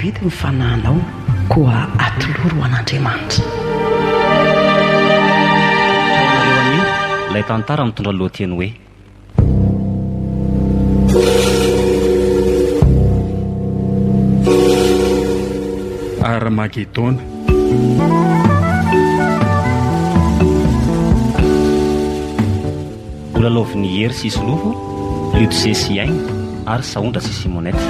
Sarobidy ny fanahinao, koa atolory ho an'Andriamanitra. Taonareo anio, ilay tantara mitondra ny lohateny hoe. Armagedona. Holalaovin'i Hery sy Solofo, Luxe sy Aina ary Sahondra sy Simonette.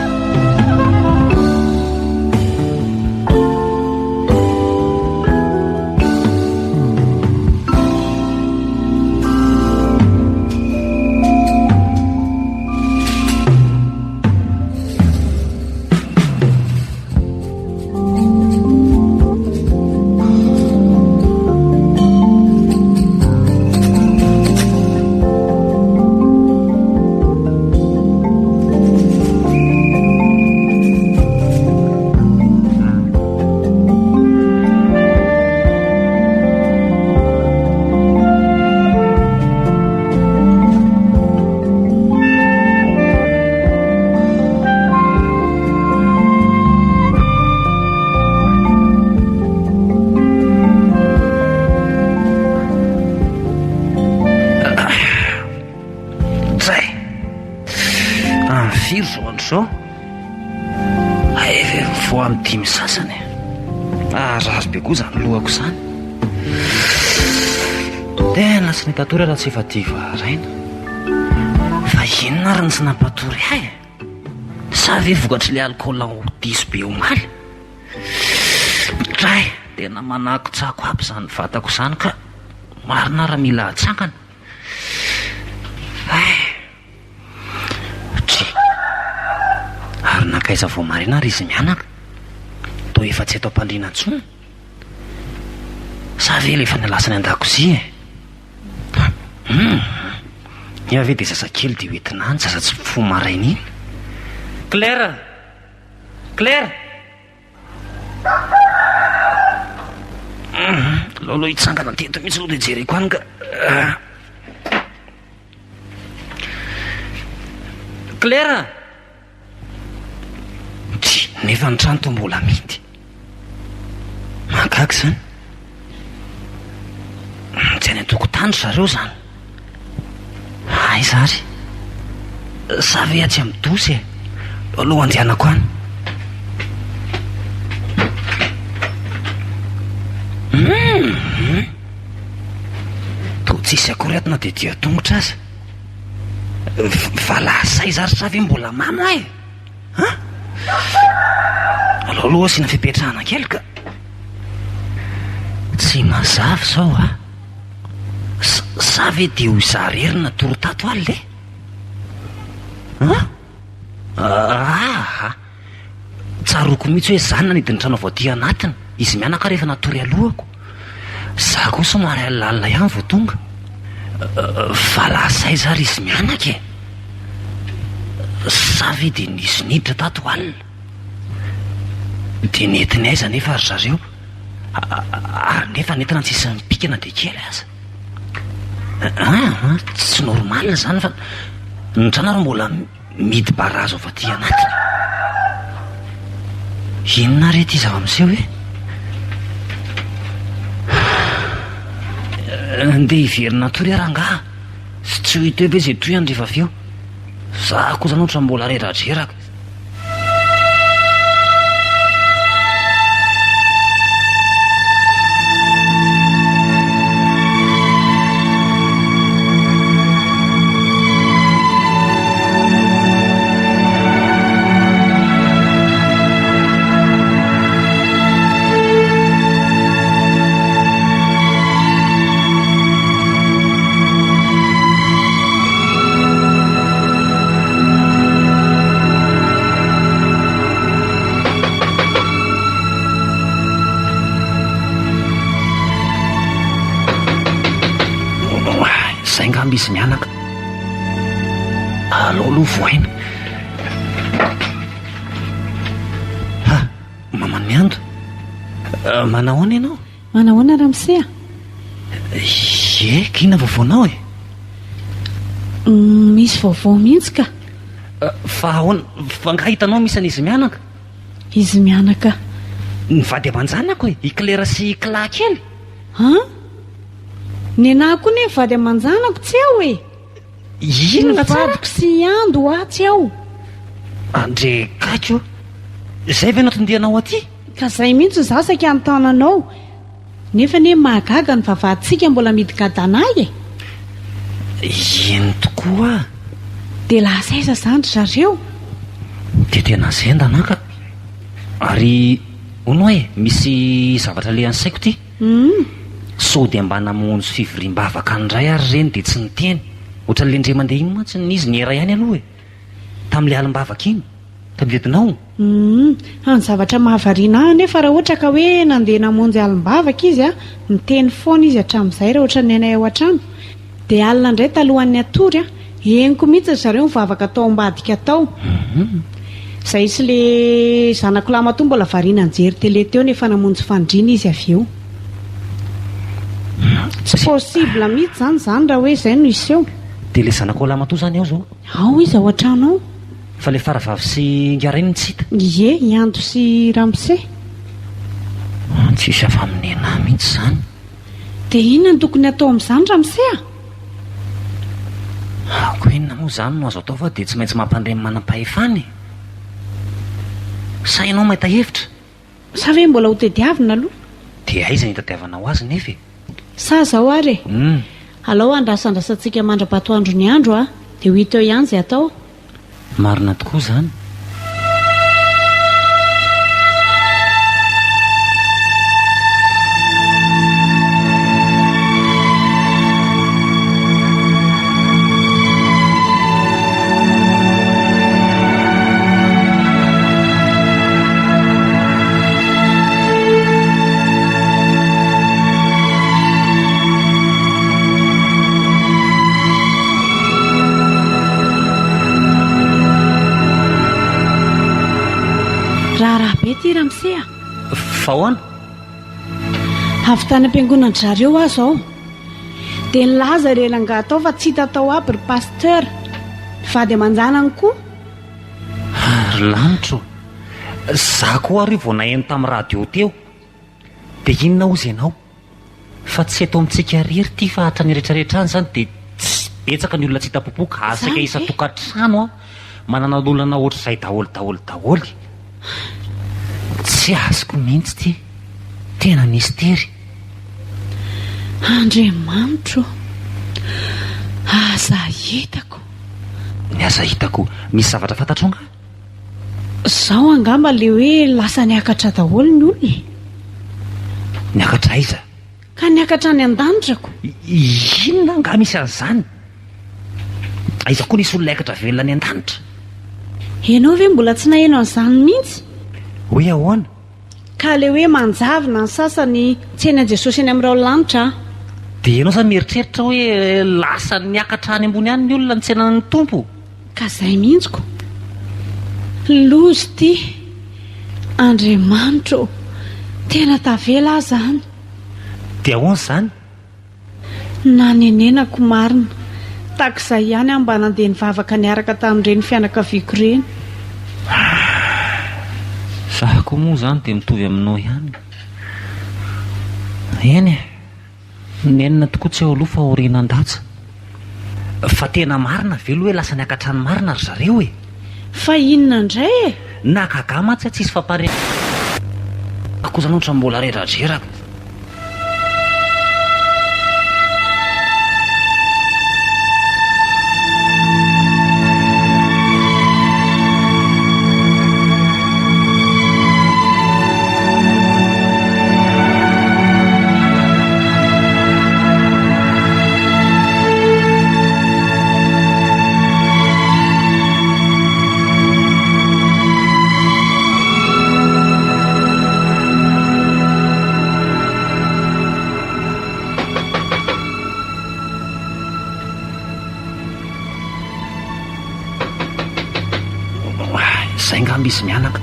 Zay. Amin'ny firy izao andro izao? Hay ve mifoha amin'ny dimy sasany e. Harary be koa izany lohako izany. Tena tsy nahita tory aho raha tsy efa diva haraina. Fa inona ary no tsy nampatory ahy e? Sa ve vokatr'ilay alikaola diso be omaly? Dray! Tena manakotsako aby izany vatako izany ka! Marina raha mila atsangana. Hay! Dry! Ary nankaiza vao maraina ary izy mianaka? Toa efa tsy eto am-pandriana intsony? Sa ve ilay efa nialasany an-dakozia e? Hum! Nefa ve dia zazakely dia ho entina any zaza tsy mifoha maraina iny? Claire! Claire! Hum! Aleo aloha hitsangana teto mihitsy aloha dia jereko any ka. Claire! Tsia, nefa ny trano toa mbola amidy. Mahagaga izany. Tsy any an-tokotany ry zareo izany. Aiza ary? Sa ve atsy amin'ny dosy e? Aloha andehanako any. Hum! Toa tsisy akory ato na dia dian-tongotra aza. Fa lasa aiza ary sa ve mbola mamo e? An? Aleo aloha asiana fipetrahana kely ka. Tsy mazava izao a. Sa ve dia ho izaho irery no natory tato alina e? An? Aa! Tsaroako mihitsy hoe izaho no nanidy ny trano avy aty anatiny. Izy mianaka ary efa natory alohako. Izaho koa somary alina ihany vao tonga. Fa lasa aiza ary izy mianaka e? Sa ve dia nisy niditra tato alina? Dia nentiny aiza anefa ry zareo? Ary nefa nentina tsisy nipika na dia kely aza. Aa, tsy normal izany fa ny trano ary mbola mihidy barazo avy aty anatiny. Inona re ity zava-miseho e? Ndeha hiverina hatory aho rangaha. Tsy ho hita eo ve izay tohiny rehefa avy eo? Za koa zany ohatran'ny mbola reradreraka. Izay angamba izy mianaka. Alao aloha vohaina. Ha, Maman'i Miando. Manahoana ianao? Manahoana ramose a? Ie, k'inona vaovaonao e? Misy vaovao mihitsy ka. Fa ahoana? Fa angaha hitanao misy an'izy mianaka? Izy mianaka. Ny vady aman-janako e, i Claire sy i Cla kely. An? Nenaha koa ne vady aman-janako tsy ao e! Inona Ny tsara? vadiko sy i Ando hoa tsy ao. Andre gaigy ô! Izay ve no anton-dianao aty? Ka zay mihitsy za saika hanontany anao. Nefa anie mahagaga ny vavahadintsika mbola midy-gadana ahy e! Eny tokoa! Dia lasa aiza izany ry zareo? Dia tena zendana an ka! Ary hono hoa e, misy zavatra alehan'ny saiko ity. Sao dia mba namonjy fivoriam-bavaka indray ary ireny dia tsy niteny? Ohatran'ilay indray mandeha iny mantsy izy niera ihany aloha e! Tamin'ilay alim-bavaka iny. Tadidinao? Humm. Ny zavatra mahavariana ahy anefa raha ohatra ka hoe nandeha namonjy alim-bavaka izy an, miteny foana izy hatramin'izay raha ohatra ny anay ao an-trano. Dia alina indray talohan'ny hatory an, henoko mihitsy ry zareo nivavaka tao ambadika tao. Izay sy le zanako lahimatoa mbola variana nijery télé teo nefa namonjy fandriana izy avy eo. Tsy possible mihitsy izany izany raha hoe izay no hiseho. Dia le zanakao lahimatoa izany ao izao? Ao izy ao an-trano ao. Fa le faravavy sy ingahy rainy no tsy hita. Ie, i Ando sy Ramose. Tsisy hafa amin'ny nenahy mihitsy izany. Dia inona no tokony hatao amin'izany Ramose a? Koa inona moa izany no azo atao fa dia tsy maintsy mampandre ny manam-pahefana e? Sa ianao mahita hevitra? Sa ve mbola ho tediavina aloha? Dia aiza ny hitadiavanao azy nefa e? Sa izao ary e! Alao andrasandrasantsika mandra-patoandro ny andro a! Dia ho hita eo ihany izay atao. Marina tokoa izany. Raharaha be ity ramose a! Fa ahoana? Avy tany am-piangonan-dry zareo aho izao. Dia nilaza ilay rangahy tao fa tsy hita tao aby ry pasteur. Ny vady aman-janany koa. Ry lanitro ô! Za koa ary io vao naheno tamin'ny radio teo. Dia inona hozy ianao? Fa tsy eto amintsika irery ity fa hatrany rehetra rehetra any izany dia tsy betsaka ny olona tsy hita popoka ary saika isan-tokantrano an, manana olana ohatr'izay daholo daholo daholo. Tsy azoko mihitsy ity. Tena mistery. Andriamanitro ô! Aza hitako. Ny aza hitako. Misy zavatra fantatrao angaha? Zao angamba le hoe lasa niakatra daholo ny olona e. Niakatra aiza? Ka niakatra any an-danitra ko. Inona angaha misy an'izany? Aiza koa nisy olona hiakatra velona any an-danitra? Ianao ve mbola tsy naheno an'izany mihitsy? Hoe ahoana? Ka le hoe manjavona ny sasany tsy eny an-Jesosy eny amin'ny rahon'ny lanitra an. Dia ianao zany mieritreritra hoe lasa niakatra any ambony any ny olona nitsena ny Tompo? Ka zay mihitsy ko. Loza ity. Andriamanitro ô. Tena tavela aho zany. Dia ahoana izany? Nanenenako marina. Takizay ihany aho mba nandeha nivavaka niaraka tamin'ireny fianakaviako ireny. Za koa moa izany dia mitovy aminao ihany. Eny e. Nenina tokoa tsy ao aloha fa aorianan-datsa. Fa tena marina ve aloha hoe lasa niakatra any marina ry zareo e? Fa inona indray e? Nahagaga ahy mantsy tsisy fampare koa zany ohatran'ny mbola reradreraka. Izay angamba izy mianaka.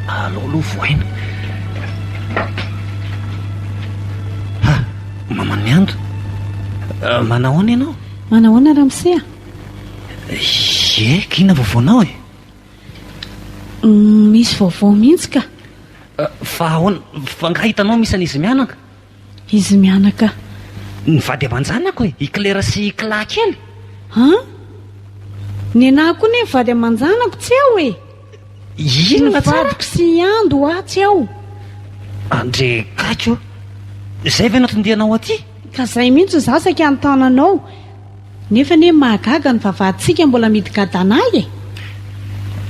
Aleo aloha vohaina. Ha, maman'i Ando. Eh, manahoana ianao? Manahoana ramose a? Ie, inona vaovaonao e? Misy vaovao mihitsy ka. Fa ahoana? Fa angaha hitanao misy an'izy mianaka? Izy mianaka. Ny vady aman-janako e, i Claire sy i Cla kely. An? Nenaha koa ne vady aman-janako tsy ao e! Inona Ny tsara? vadiko sy i Ando hoa tsy ao. Andre Kaiky ô! Izay ve no anton-dianao aty? Ka zay mihitsy za saika hanontany anao. Nefa anie mahagaga ny vavahadintsika mbola midy gadanahy e!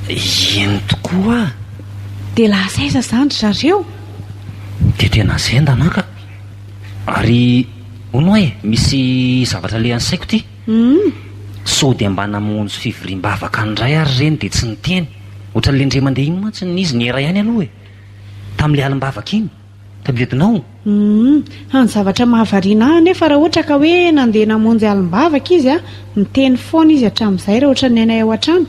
Eny tokoa a! Dia lasa aiza izany ry zareo? Dia tena zendana aho ka! Ary hono hoa e, misy zavatra alehan'ny saiko ity. Sao dia mba namonjy fivoriam-bavaka indray ary ireny dia tsy niteny? Ohatran'ilay indray mandeha iny mantsy izy niera ihany aloha e! Tamin'ilay alim-bavaka iny. Tadidinao? Humm, fa ny zavatra mahavariana ahy anefa raha ohatra ka hoe nandeha namonjy alim-bavaka izy a, miteny foana izy hatramin'izay raha ohatra ny anay ao an-trano,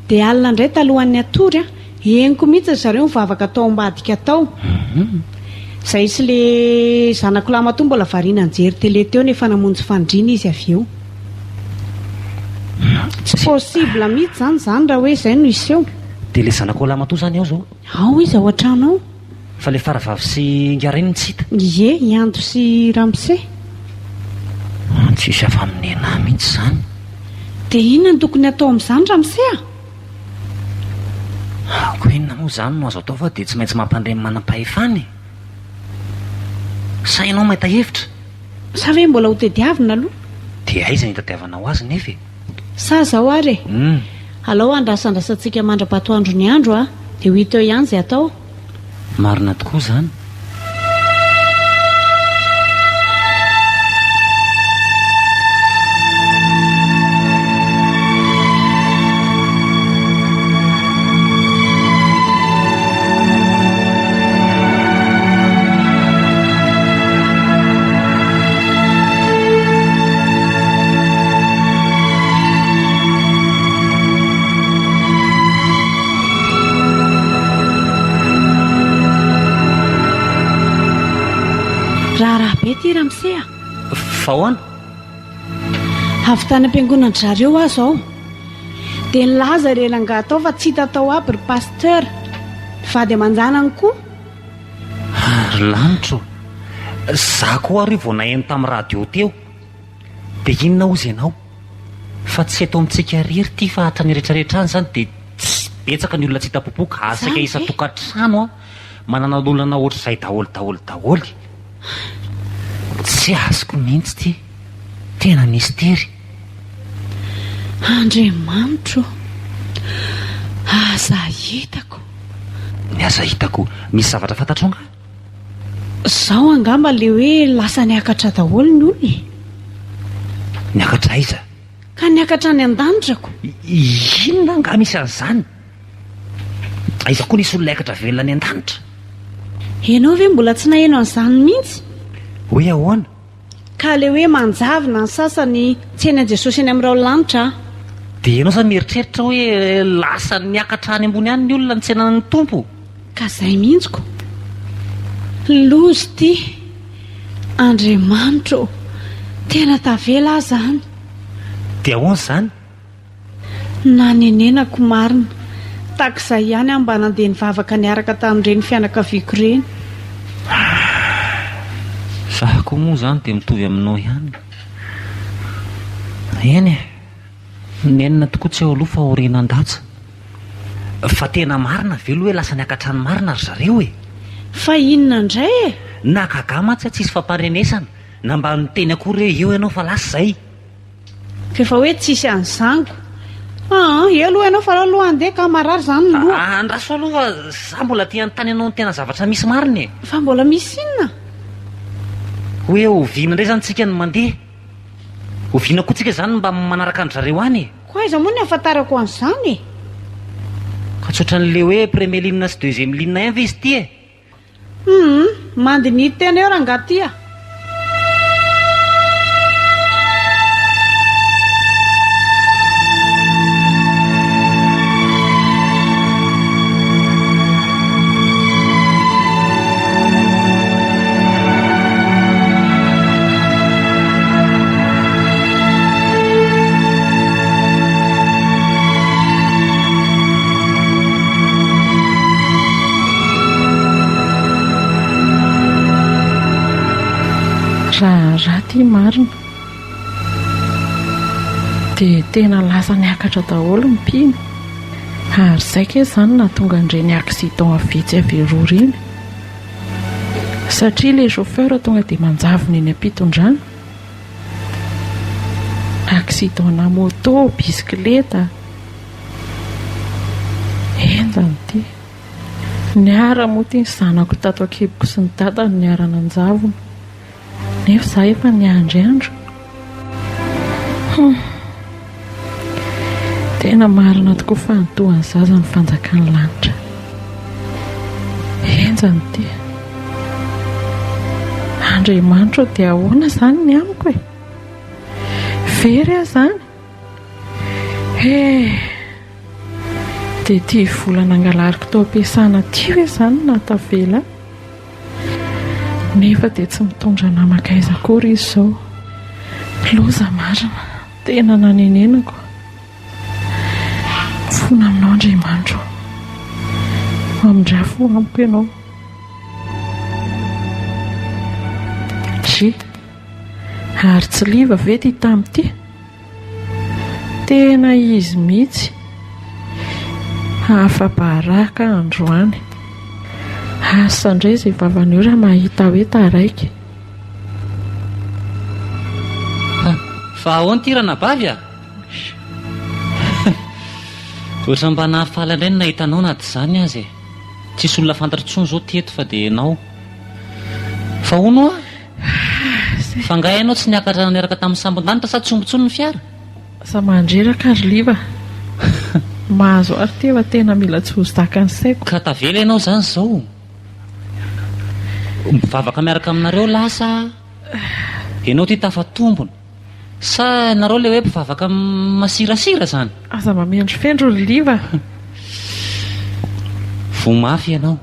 dia alina indray talohan'ny hatory a, henoko mihitsy ry zareo nivavaka tao ambadika tao. Izay sy le zanako lahimatoa mbola variana nijery télé teo nefa namonjy fandriana izy avy eo. Tsy possible mihitsy izany izany raha hoe izay no hiseho. Dia le zanakao lahimatoa izany ao izao? Ao izy ao an-trano ao. Fa le faravavy sy ingahy rainy no tsy hita. Ie, i Ando sy Ramose. Tsisy hafa amin'ny nenahy mihitsy izany. Dia inona no tokony hatao amin'izany Ramose a? Koa inona moa izany no azo atao fa dia tsy maintsy mampandre ny manam-pahefana e? Sa ianao mahita hevitra? Sa ve mbola ho tediavina aloha? Dia aiza no hitadiavanao azy nefa e? Sa zao ary e! Alao andrasandrasantsika mandra-patoandro ny andro a! Dia ho hita eo ihany izay atao. Marina tokoa izany. Raharaha be ity ramose a! Fa ahoana? Avy tany am-piangonan-dry zareo aho izao. Dia nilaza ilay rangahy tao fa tsy hita tao aby ry pasteur. Vady aman-janany koa. Ry lanitra ô! Za koa ary vao naheno tamin'ny radio teo. Dia inona hozy ianao? Fa tsy eto amintsika irery ity fa hatrany rehetra rehetra any izany dia tsy betsaka ny olona tsy hita popoka ary saika isan-tokantrano manana olana ohatr'izay daholo daholo daholo. Tsy azoko mihitsy ity. Tena mistery. Andriamanitro ô! Aza hitako. Ny aza hitako. Misy zavatra fantatrao angaha? Zao angamba le hoe lasa niakatra daholo ny olona e. Niakatra aiza? Ka niakatra any an-danitra ko. Inona angaha misy an'izany? Aiza koa nisy olona hiakatra velona any an-danitra? Ianao ve mbola tsy naheno an'izany mihitsy? Hoe ahoana? Ka le hoe manjavona ny sasany tsy eny an-Jesosy eny amin'ny raolanitra a. Dia ianao zany mieritreritra hoe lasa niakatra any ambony any ny olona nitsenana ny Tompo? Ka zay mihitsy ko. Loza ity. Andriamanitra ô. Tena tavela aho zany. Dia ahoana izany? Nanenenako marina. Tak'izay ihany aho mba nandeha nivavaka niaraka tamin'ireny fianakaviako ireny. Za koa moa izany dia mitovy aminao ihany. Eny e, nenina tokoa tsy ao aloha fa aorianan-datsa. Fa tena marina ve aloha hoe lasa niakatra any marina ry zareo e? Fa inona indray e? Nahagaga mantsy aho tsisy famparenesana, na mba niteny akory hoe eo ianao fa lasa izay. F'efa hoe tsisy an'izany ko. Aa, eo aloha ianao fa aleo aloha handeha ka, marary izany ny loha. Aa, andraso aloha fa za mbola te hanontany anao ny tena zavatra misy marina e. Fa mbola misy inona? Hoe oviana indray izany tsika no mandeha? Oviana koa tsika izany no mba manaraka an-dry zareo any e? Koa aiza moa ny ahafantarako an'izany e? Ka tsy ohatran'ilay hoe premier ligne sy deuxième ligne ihany ve izy ity e? Humm, mandiniha tena eo rangaha ty a! ity marina. Dia tena lasa niakatra daholo ny mpino. Ary izay kay izany nahatonga an'ireny accident avy etsy avy eroa ireny. Satria ilay chauffeur tonga dia manjavona eny am-pitondrana. Accident-na moto, bisikileta. Henjana ity. Niara moa ity ny zanako tato an-kiboko sy ny dadany niara nanjavona. Nefa izaho efa niandry andro. Hum. Tena marina tokoa fa ny toa ny zaza ny fanjakan'ny lanitra. Henjana ity. Andriamanitra ô dia ahoana izany ny amiko e? Very aho izany? He! Dia ity vola nangalariko tao am-piasana ity ve izany no nahatavela ahy? Nefa dia tsy mitondra anà mankaiza akory izy izao. Loza marina, tena nanenenako. Mifona aminao Andriamanitra ô. Mamindrà fo amiko ianao. Dry. Ary tsy liva ve ity tamin'ity? Tena izy mihitsy. Afa-baraka androany. Asa indray izay vavany eo raha mahita hoe taraiky. Fa ahoana ity ranabavy a? Ohatran'ny mba nahafaly indray ny nahita anao na dia izany aza e. Tsisy olona fantatro intsony izao teto fa dia ianao. Fa hono hoa? Fa angaha ianao tsy niakatra niaraka tamin'ny sambon-danitra sa tsy omby intsony ny fiara? Aza mandreraka ry Liva. Mahazo ahy ry fa tena mila tsy ho zakan'ny saiko. Ka tavela ianao izany izao? Mivavaka miaraka aminareo lasa ianao ity tafatombina. Sa ianareo ilay hoe mpivavaka masirasira izany? Aza mamendrofendro ry Liva. Voa mafy ianao.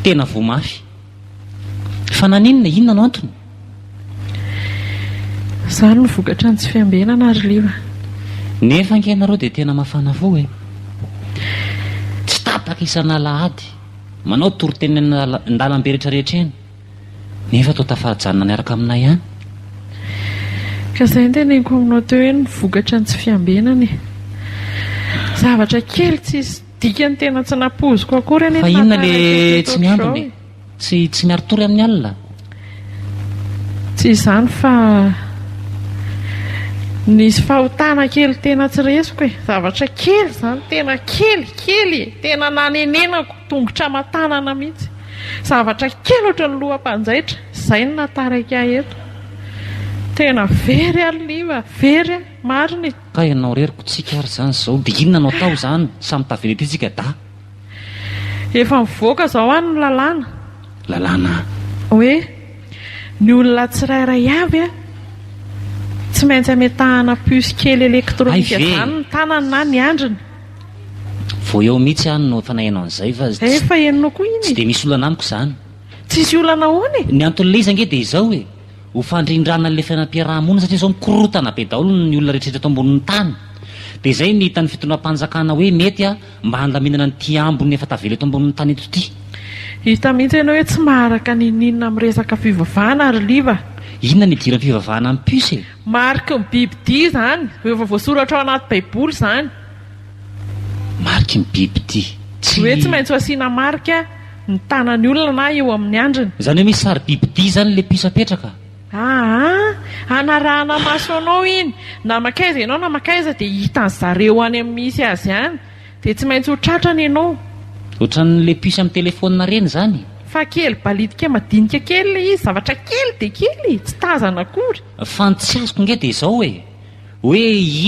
Tena voa mafy. Fa naninona? Inona no antony? Izany no vokatra ny tsy fiambenana ry Liva. Nefa ange ianareo dia tena mafana fo e! Tsy tapaka isan'alahady, manao toriteny eny an-dalambe rehetrarehetra eny, nefa toa tafajanona miaraka aminay ihany. Ka izay no teneniko aminao teo hoe ny vokatra ny tsy fiambenana e! Zavatra kely tsisy dikany tena tsy nampoiziko akory anie Fa ny inona nahataraika le teto tsy miambina ohatr'izao e? e! Tsy tsy miari-tory amin'ny alina? Tsy izany fa nisy fahotana kely tena tsy resiko e! Zavatra kely izany, tena kely, kely e! Tena nanenenako tongotra aman-tanana mihitsy. Zavatra kely ohatran'ny loham-panjaitra, izay no nahataraiky ahy eto. Tena very aho ry Liva, very aho, marina e! Ka ianao irery ko tsika ary izany izao dia inona no atao izany? Samy tavela ety tsika da. Efa mivoaka izao any ny lalàna. Lalàna? Hoe ny olona tsirairay avy tsy maintsy ametahana puce kely elektronika Hay ve? izany ny tanany na ny handriny. Vao eo mihitsy aho no efa naheno an'izay fa tsy Efa henonao koa iny tsy e. dia misy olana amiko izany. Tsisy olana ahoana e? Ny anton'ilay izy ange dia izao e, ho fandrindrana an'ilay fiainam-piaraha-monina satria izao mikorotana be daholo ny olona rehetrarehetra eto ambonin'ny tany. Dia izay ny hitan'ny fitondram-panjakana hoe mety mba handaminana an'ity ambiny efa tavela eto ambonin'ny tany eto ity. Hita mihitsy ianao hoe tsy maharaka n'inon'inona amin'ny resaka fivavahana ry Liva. Inona no idiran'ny fivavahana amin'ny puce e? Mariky ny bibidia izany, efa voasoratra ao anaty baiboly izany. Mariky ny bibidia. Tsy. Hoe tsy maintsy ho asiana marika ny tanan'ny olona na eo amin'ny handriny. Izany hoe misy sary bibidia izany ilay puce apetraka? Aa! Hanarahana maso anao iny, na mankaiza ianao na mankaiza dia hitan zareo any amin'ny misy azy any, dia tsy maintsy ho tratrany ianao. Ohatran'ilay puce amin'ny telephone ireny izany? Fa kely balitika madinika kely ilay izy, zavatra kely dia kely e, tsy tazana akory. Fa ny tsy azoko nge dia izao e! Hoe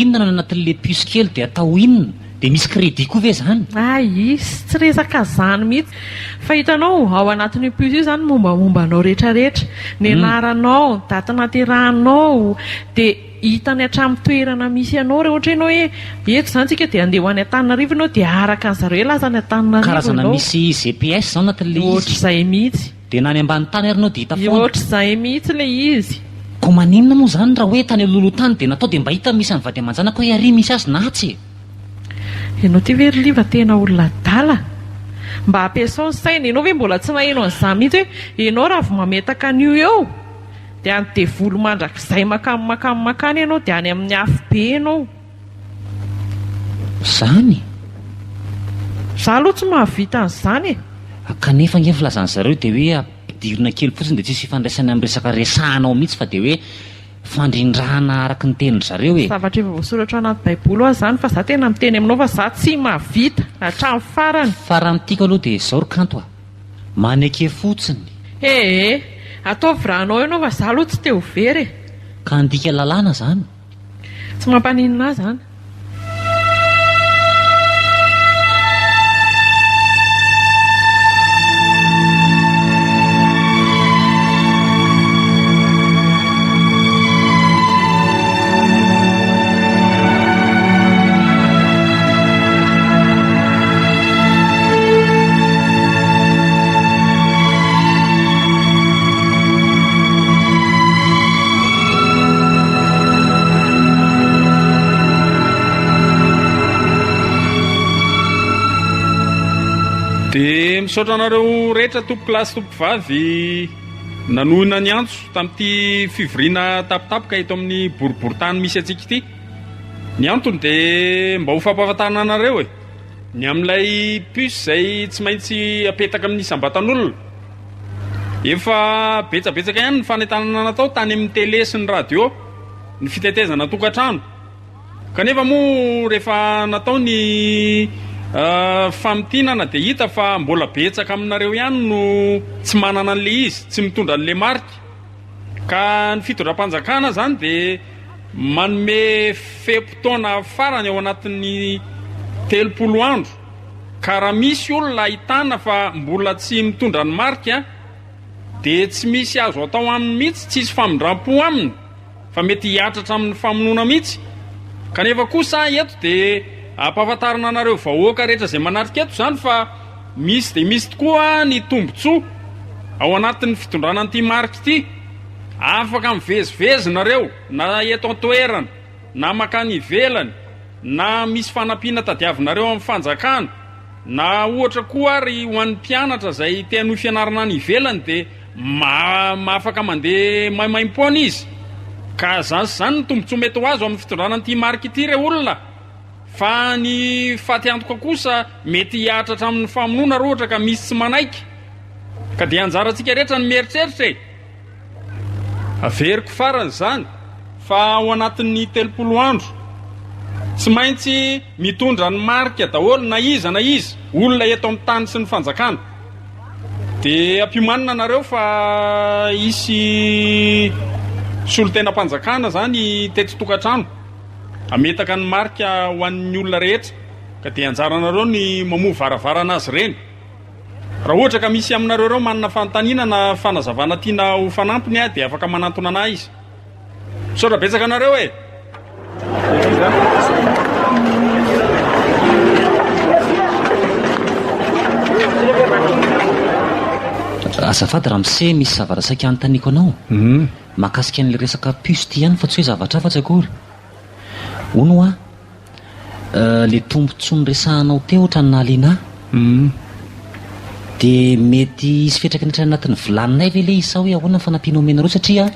inona no anatin'ilay puce kely dia atao inona? Dia misy crédit koa ve izany? Hay, tsy resaka izany mihitsy. Fa hitanao, ao anatin'io puce io izany ny mombamomba anao rehetrarehetra. Ny anaranao, ny daty naterahanao, dia hitany hatramin'ny toerana misy anao. Raha ohatra ianao hoe eto izany tsika dia handeha ho any Antananarivo ianao dia araka an'zareo hoe lasa any Antananarivo Karazana ianao. misy GPS izao anatin'ilay izy? Ohatr'izay mihitsy. Dia na any ambany tany ary ianao dia hita foana. Ohatr'izay mihitsy ilay izy. Koa maninona moa izany raha hoe tany alohaloha tany dia natao dia mba hita misy an'ny vady aman-janaka hoe ary misy azy na atsy e? Ianao ity ve ry Liva tena olona adala? Mba ampiasao ny saina, ianao ve mbola tsy naheno an'izany mihitsy hoe ianao raha vao mametaka an'io eo? Dia any devoly mandrakizay makany makany makany ianao dia any amin'ny afobe ianao. Zany? Za aloha tsy mahavita an'izany e! Kanefa ange ny filazan'ny zareo dia hoe ampidirina kely fotsiny dia tsisy ifandraisany amin'ny resaka resahanao mihitsy fa dia hoe fandrindrana araka ny tenin-dry zareo e! Zavatra efa voasoratra ao anaty baiboly hoa izany fa za tena miteny aminao fa za tsy mahavita hatramin'ny farany. Fa raha ny tiako aloha dia izao ry Kanto a! Maneke fotsiny. Ee, ataovy raha anao ianao fa za aloha tsy te ho very e! Ka handika lalàna zany? Tsy mampaninona ahy izany. Dia misaotra anareo rehetra tompokolahy sy tompokovavy nanohina ny antso tamin'ity fivoriana tapitapoka eto amin'ny boriborintany misy antsika ity. Ny antony dia mba ho fampahafantarana anareo e, ny amin'ilay puce izay tsy maintsy apetaka amin'ny isam-batan'olona. Efa betsabetsaka ihany ny fanentanana natao tany amin'ny télé sy ny radio, ny fitetezana tokantrano. Kanefa moa rehefa natao ny famintinana dia hita fa mbola betsaka aminareo ihany no tsy manana an'ilay izy, tsy mitondra an'ilay marika. Ka ny fitondram-panjakana izany dia manome fe-potoana farany ao anatin'ny 30 andro, ka raha misy olona ahitana fa mbola tsy mitondra ny marika dia tsy misy azo atao aminy mihitsy, tsy hisy famindram-po aminy fa mety hihatra hatramin'ny famonoana mihitsy. Kanefa kosa eto dia ampahafantarina anareo vahoaka rehetra izay manatrika eto izany fa misy dia misy tokoa ny tombontsoa ao anatin'ny fitondrana an'ity marika ity. Afaka mivezivezy nareo na eto an-toerana na makany ivelany na misy fanampiana tadiavinareo amin'ny fanjakana na ohatra koa ary ho an'ny mpianatra izay te hanohy fianarana any ivelany dia ma afaka mandeha maimaimpoana izy. Ka zany sy zany ny tombontsoa mety ho azo amin'ny fitondrana an'ity marika ity re olona. Fa ny faty antoka kosa mety hihatra hatramin'ny famonoana raha ohatra ka misy tsy manaiky. Ka dia anjarantsika rehetra ny mieritreritra e! Averiko farany izany fa ao anatin'ny 30 andro, tsy maintsy mitondra ny marika daholo na iza na iza olona eto amin'ny tany sy ny fanjakana. Dia ampiomanina nareo fa hisy solontenam-panjakana izany hitety tokantrano, hametaka ny marika ho an'ny olona rehetra ka dia anjaranareo ny mamoha varavarana azy ireny. Raha ohatra ka misy aminareo ireo manana fanontaniana na fanazavana tiana ho fanampiny dia afaka manantona anah izy. Misaotra betsaka anareo e! Azafady ramose, misy zavatra saika hanontaniako anao. Mahakasika an'ilay resaka puce ity ihany fa tsy hoe zavatra hafa tsy akory. Hono hoa, le tombotsoa noresahanao teo ohatran'ny nahaliana ahy. Dia mety hisy fiantraikany hatrany anatin'ny vilaninay ve le izy sa hoe ahoana ny fanampiana omenareo satria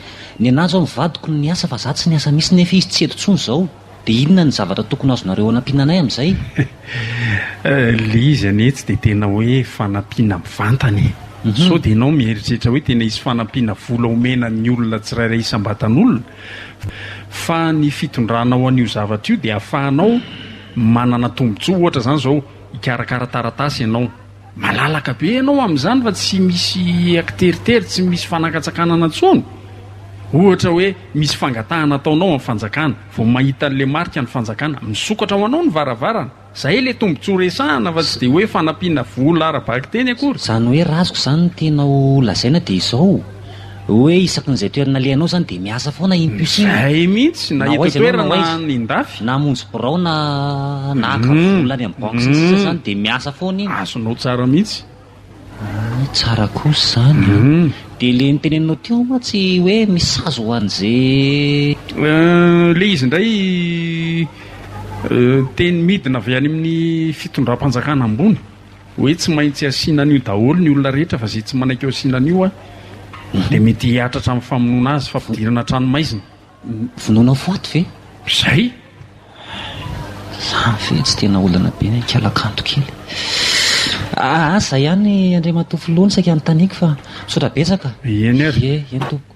ny anah zao ny vadiko no niasa fa za tsy niasa mihitsy nefa izy tsy eto intsony zao. Dia inona ny zavatra tokony azonareo anampiana anay amin'izay? Le izy anie tsy dia tena hoe fanampiana mivantana e. Sao dia ianao mieritreritra hoe tena hisy fanampiana vola omena ny olona tsirairay isam-batan'olona? Fa ny fitondranao an'io zavatra io dia ahafahanao manana tombontsoa, ohatra izany izao hikarakara taratasy ianao, malalaka be ianao amin'izany fa tsy misy akiteritery, tsy misy fanakatsakanana intsony, ohatra hoe misy fangatahana ataonao amin'ny fanjakana, vao mahita an'ilay marika ny fanjakana, misokatra ho anao ny varavarana. Zay le tombotsoa resahana fa tsy de hoe fanampiana vola ara-bakiteny akory. Zany hoe raha azoko zany ny tianao lazaina dia izao, hoe isaky ny izay toerana alehanao zany dia miasa foana iny puce iny. Zay mihitsy, na Na ho eto aiza ianao na an-toerana ho aiza. na any an-dafy. Na hamonjy birao na na haka vola any amin'ny banky sy ny sisa zany dia miasa foana iny. Azonao tsara mihitsy. Hay, tsara kosa izany an! Dia ilay noteneninao teo mantsy hoe misy sazy ho an'izay. Ilay izy indray teny midina avy any amin'ny fitondram-panjakana ambony hoe tsy maintsy asiana an'io daholo ny olona rehetra fa izay tsy manaiky ho asiana an'io Dia mety hihatra hatramin'ny famonoana azy, fampidirana an-tranomaizina. Vonoina ho faty ve? Izay! Izany ve tsy tena olana be ny ankialakanto kely. Aa, izay ihany Andriamatoa Filoha no saika anontaniako fa misaotra betsaka. Eny ary. Ie, eny tompoko.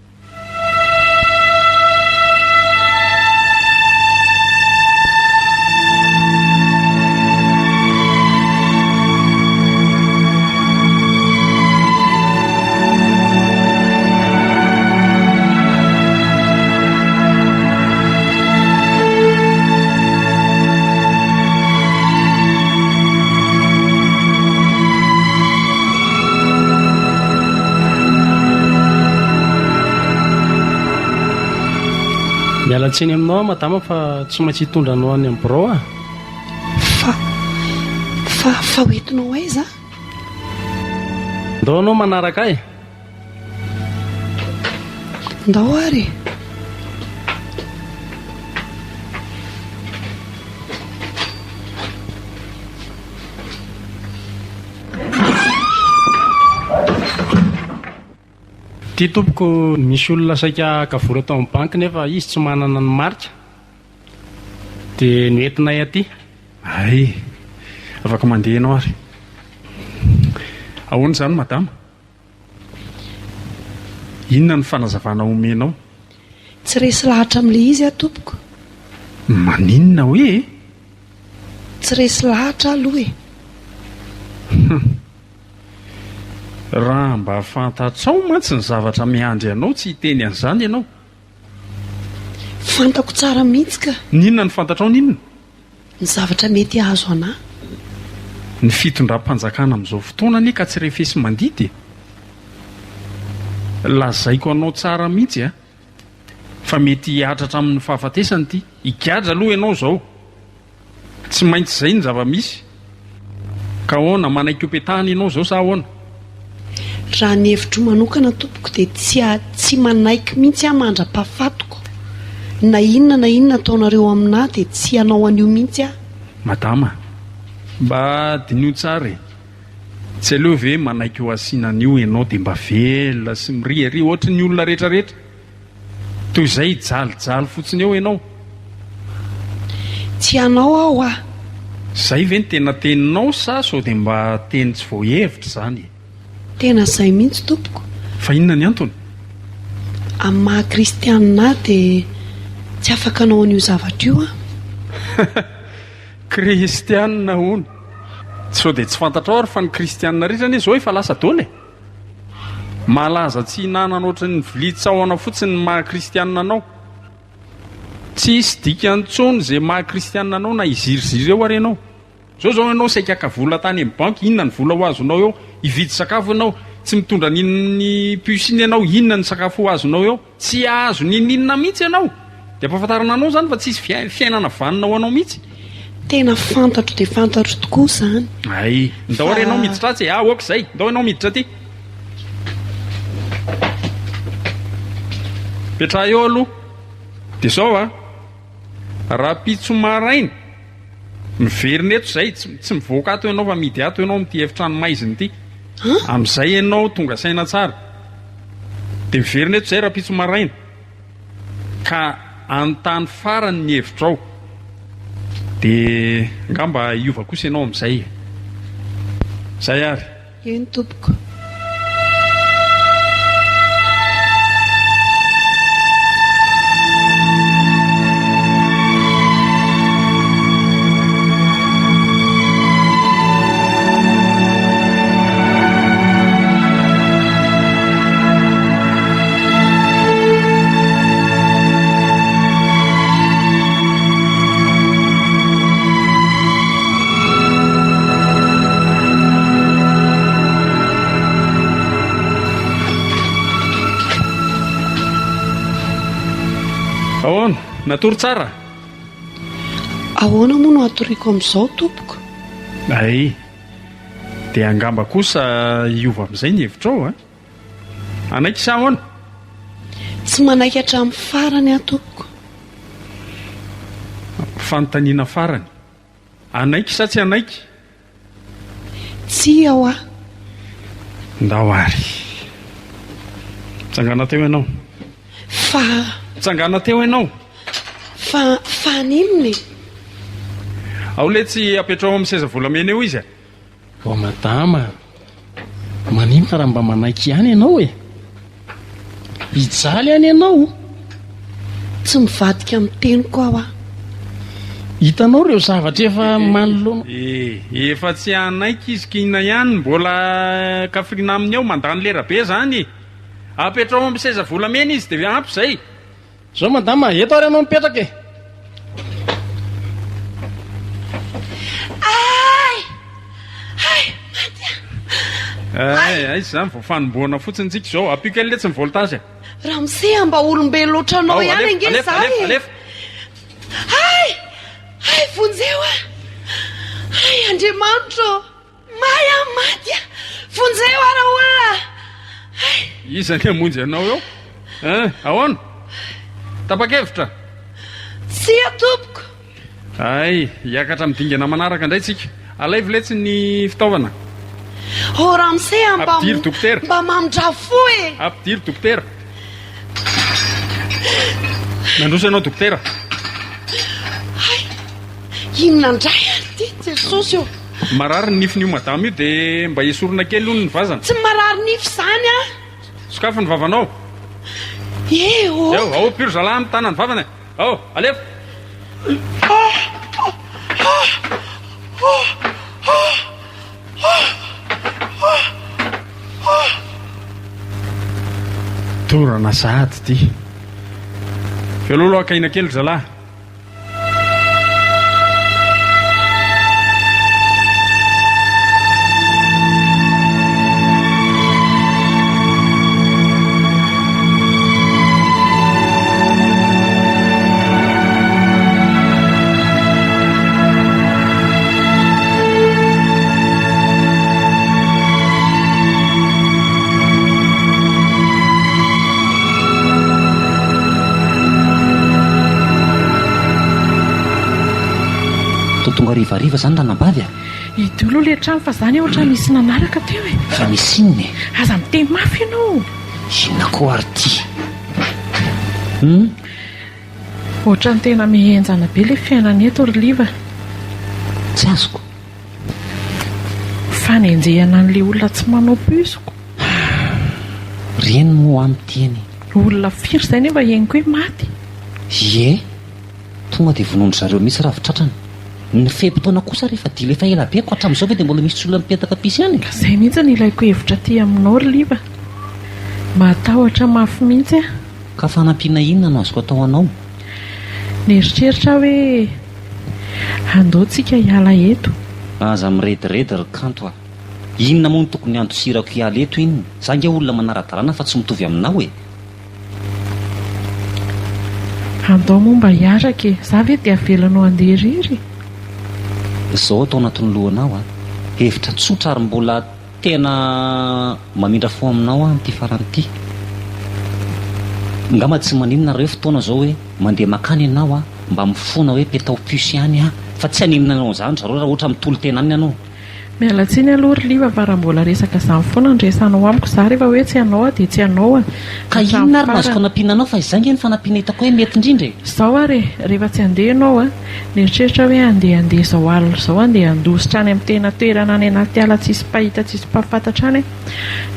Miala tsiny aminao aho madama fa tsy maintsy hitondra anao any amin'ny birao aho. Fa, fa, fa ho entinao aiza? Ndao anao manaraka ahy. Ndao ary e. Ity tompoko misy olona saika haka vola tao amin'ny banky nefa izy tsy manana ny marika dia noentinay aty. Hay, afaka mandeha ianao ary. Ahoana izany madama? Inona no fanazavana omenao? Tsy resy lahatra amin'ilay izy aho tompoko. Maninona hoe e? Tsy resy lahatra aho aloha e. Hum. Raha mba fantatrao mantsy ny zavatra miandry anao tsy hiteny an'izany ianao. Fantako tsara mihitsy ka. N'inona no fantatrao n'inona? Ny zavatra mety hahazo anà. Ny fitondram-panjakana amin'izao fotoana anie ka tsy refesi-mandidy e! Lazaiko anao tsara mihitsy a! Fa mety hihatra hatramin'ny fahafatesana ity. Higadra aloha ianao izao. Tsy maintsy izay ny zava-misy. Ka ahoana, manaiky hopetahana ianao izao sa ahoana? Raha ny hevitro manokana tompoko dia tsy tsy manaiky mihitsy aho mandra-pahafatiko. Na inona na inona ataonareo aminà dia tsy hanao an'io mihitsy aho. Madama, mba diniho tsara e! Tsy aleo ve manaiky ho asiana an'io ianao dia mba velona sy miriaria ohatry ny olona rehetra rehetra? Toy izay hijalijaly fotsiny eo ianao. Tsy hanao aho hoa. Izay ve ny tena teninao sa sao dia mba teny tsy voahevitra izany e? Tena izay mihitsy tompoko. Fa inona ny antony? Amin'ny maha kristianina ahy dia tsy afaka hanao an'io zavatra io aho. Kristianina hono. Sao dia tsy fantatrao ary fa ny kristianina rehetra anie izao efa lasa daholo e! Malaza tsy hinanana ohatran'ny vilia tsahona fotsiny ny maha kristianina anao. Tsy hisy dikany intsony izay maha kristianina anao na hiziriziry eo ary ianao. Izao izao ianao saika haka vola tany amin'ny banky, inona ny vola ho azonao eo? Hividy sakafo ianao, tsy mitondra an'iny puce iny ianao, inona ny sakafo ho azonao eo? Tsy hahazo n'inon'inona mihitsy ianao. Dia ampahafantarina anao izany fa tsy hisy fiainana vanona ho anao mihitsy. Tena fantatro dia fantatro tokoa izany. Hay. Ndao ary ianao miditra atsy e. Ah, ok izay. Ndao ianao miditra aty. Petraha eo aloha. Dia izao a. Rahampitso maraina, miverina eto izay. Tsy mivoaka ato ianao fa mihidy ato ianao amin'ity efitrano maizina ity. Amin'izay ianao tonga saina tsara. Dia miverina eto izay rahampitso maraina. Ka anontany farany ny hevitrao. Dia angamba hiova kosa ianao amin'izay e. Izay ary. Eny tompoko. Ahoana? Natory tsara? Ahoana moa no hatoriako amin'izao tompoko? Ay, dia angamba kosa hiova amin'izay ny hevitrao a! Hanaiky sa ahoana? Tsy manaiky hatramin'ny farany aho tompoko. Fanontaniana farany. Hanaiky sa tsy hanaiky? Tsia hoa. Ndao ary. Tsangana teo ianao. Fa. Tsangana teo ianao. Fa, fa haninona e? Ao letsy apetraho amin'ny seza volamena eo izy a! Ô madama a! Maninona raha mba manaiky ihany ianao e? Hijaly any ianao. Tsy mivadika amin'ny teniko aho a! Hitanao ireo zavatra efa manoloana. E, efa tsy hanaiky izy k'inona ihany mbola kafiriana aminy ao, mandany lera be zany e! Apetraho amin'ny seza volamena izy dia ampy izay. Zao madama, eto ary ianao mipetraka e! Ay! Ay! Maty aho! Ay, aiza izany vao fanombohana fotsiny tsika izao, ampio kely letsy ny voltage e! Ramose a, mba olombelona ohatranao Ao, ihany alefa, ange alefa, izaho alefa, e! alefa! Ay! Ay, vonjeo aho! Ay, Andriamanitra ô! May aho, maty aho! Vonjeo aho raolona! Hay! Iza ny hamonjy anao eo? Hein, ahoana? Tapa-kevitra? Tsia tompoko! Hay, hiakatra amin'ny dingana manaraka indray tsika. Alaivo letsy ny fitaovana. Oh ramose a, mba Ampidiro dokotera. mba mamindrà fo e! Ampidiro dokotera. Nandroso ianao dokotera. Hay! Inona indray ary ity Jesosy ô! Marary ny nifin'io madama io dia mba esorina kely hono ny vazana. Tsy marary nify izany an! Sokafy ny vavanao. Eh oh! Eo, ao piro zalahy mitana ny vavany e. Ao, alefa. Dorana sahady ity. Veloo aloha haka aina kely ry zalahy. Toa tonga harivariva izany ranabavy a! Hidio aloha ilay trano fa za anie ohatran'ny nisy nanaraka teo e! Fa misy inona e? Aza miteny mafy ianao! Inona koa ary ity? Hum? Ohatran'ny tena mihenjana be ilay fiainana eto ry Liva. Tsy azoko. Fanenjehana an'ilay olona tsy manao puce ko. Reny moa aho miteny. Olona firy izay nefa henoko hoe maty. Ie, tonga dia vonoin-dry zareo mihitsy raha vao tratrany. Ny fe-potoana kosa rehefa dila efa ela be ko hatramin'izao ve dia mbola misy olona mipetaka puce ihany e? Ka izay mihitsy no ilaiko hevitra aty aminao ry Liva. Matahotra mafy mihitsy aho. Ka fanampiana inona no azoko atao anao? Nieritreritra aho hoe andao tsika hiala eto. Aza mirediredy ry Kanto a! Inona moa no tokony handosirako hiala eto inona? Za ange olona manara-dalàna fa tsy mitovy aminao e! Andao moa mba hiaraka e! Za ve dia avelanao handeha irery e? Izao atao anatin'ny lohanao a! Hevitra tsotra ary mbola Tena mamindra fo aminao aho amin'ity farany ity. Ngamba tsy maninona raha hoe fotoana izao hoe mandeha makany ianao a, mba mifona hoe petao puce ihany aho fa tsy haninona anao an'izany ry zareo raha ohatra mitolo-tena aminy ianao. Miala tsiny aloha ry Liva fa raha mbola resaka izany foana no resahanao amiko za rehefa hoe tsy hanao aho dia tsy hanao a! Ka inona ary no azoko anampiana anao fa izay nge ny fanampiana hitako hoe mety indrindra e! Izao ary e, rehefa tsy handeha ianao a, Nieritreritra hoe handeha handeha izao alina izao handeha handositra any amin'ny tena toerana any anaty ala tsisy mpahita tsisy mpahafantatra any aho.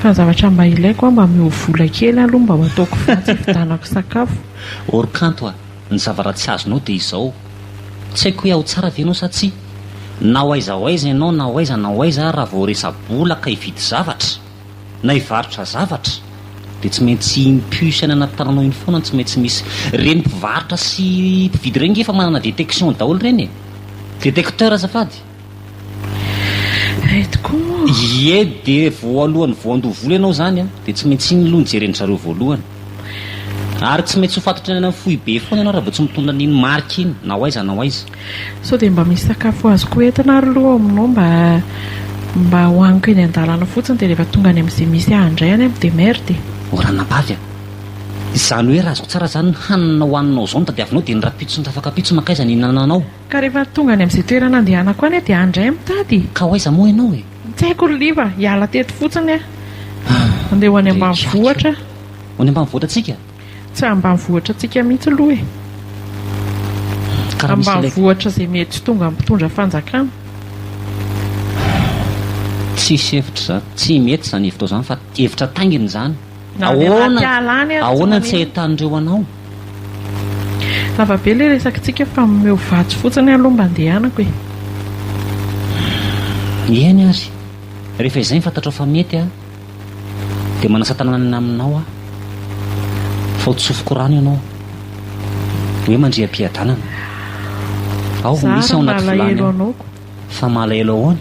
Fa ny zavatra mba ilaiko an, mba omeo vola kely aloha mba ho ataoko vatsy hividanako sakafo. Or kanto a, ny zavatra tsy azonao dia izao, tsy haiko hoe ao tsara ve ianao sa tsia? Na ho aiza ho aiza ianao na ho aiza na ho aiza raha vao resa-bola ka hividy zavatra, na hivarotra zavatra dia tsy maintsy iny puce any anaty tananao iny foana no tsy maintsy misy. Ireny mpivarotra sy mpividy ireny nge efa manana détection daholo ireny e! Détecteur azafady. Hay tokoa moa. Ie dia voalohany voandoa vola ianao izany an, dia tsy maintsy iny aloha no jeren-dry zareo voalohany. Ary tsy maintsy ho fantatra any amin'ny foibe foana ianao raha vao tsy mitondra an'iny marika iny na ho aiza na ho aiza. Sao dia mba misy sakafo azoko entina ary aloha ao aminao mba mba hohaniko eny an-dalana fotsiny dia rehefa tonga any amin'izay misy ahy indray any amin'ny démerde e. O ranabavy a! Izany hoe raha azoko tsara izany ny hanina hohaninao izao no tadiavinao dia ny rahampitso sy ny rafakampitso mankaiza ny hihinananao? Ka rehefa tonga any amin'izay toerana andehanako any aho dia any indray mitady e! Ka ho aiza moa ianao e? Tsy haiko ry Liva, hiala teto fotsiny aho. Andeha ho any ambanivohitra aho. Ho any ambanivohitra tsika? Tsy ambanivohitra tsika mihitsy aloha e. Ka raha misy ilay. Ambanivohitra izay mety tsy tonga amin'ny mpitondra fanjakana. Tsisy hevitra izany. Tsy mety izany hevitrao izany fa hevitra taingina izany. Na any Ahoana anaty ala any ary tsy ahoana no tsy maninona. ahitan'ireo anao? Lava be ilay resakitsika fa omeo vatsy fotsiny aloha mba andehanako e. Eny ary. Rehefa izay ny fantatrao fa mety a, dia manasa tanana any aminao aho fa ho tsofiko rano ianao hoe mandria am-piadanana. Ao Za misy ary ao anaty vilany malahelo ao. anao ko. Fa malahelo ahoana?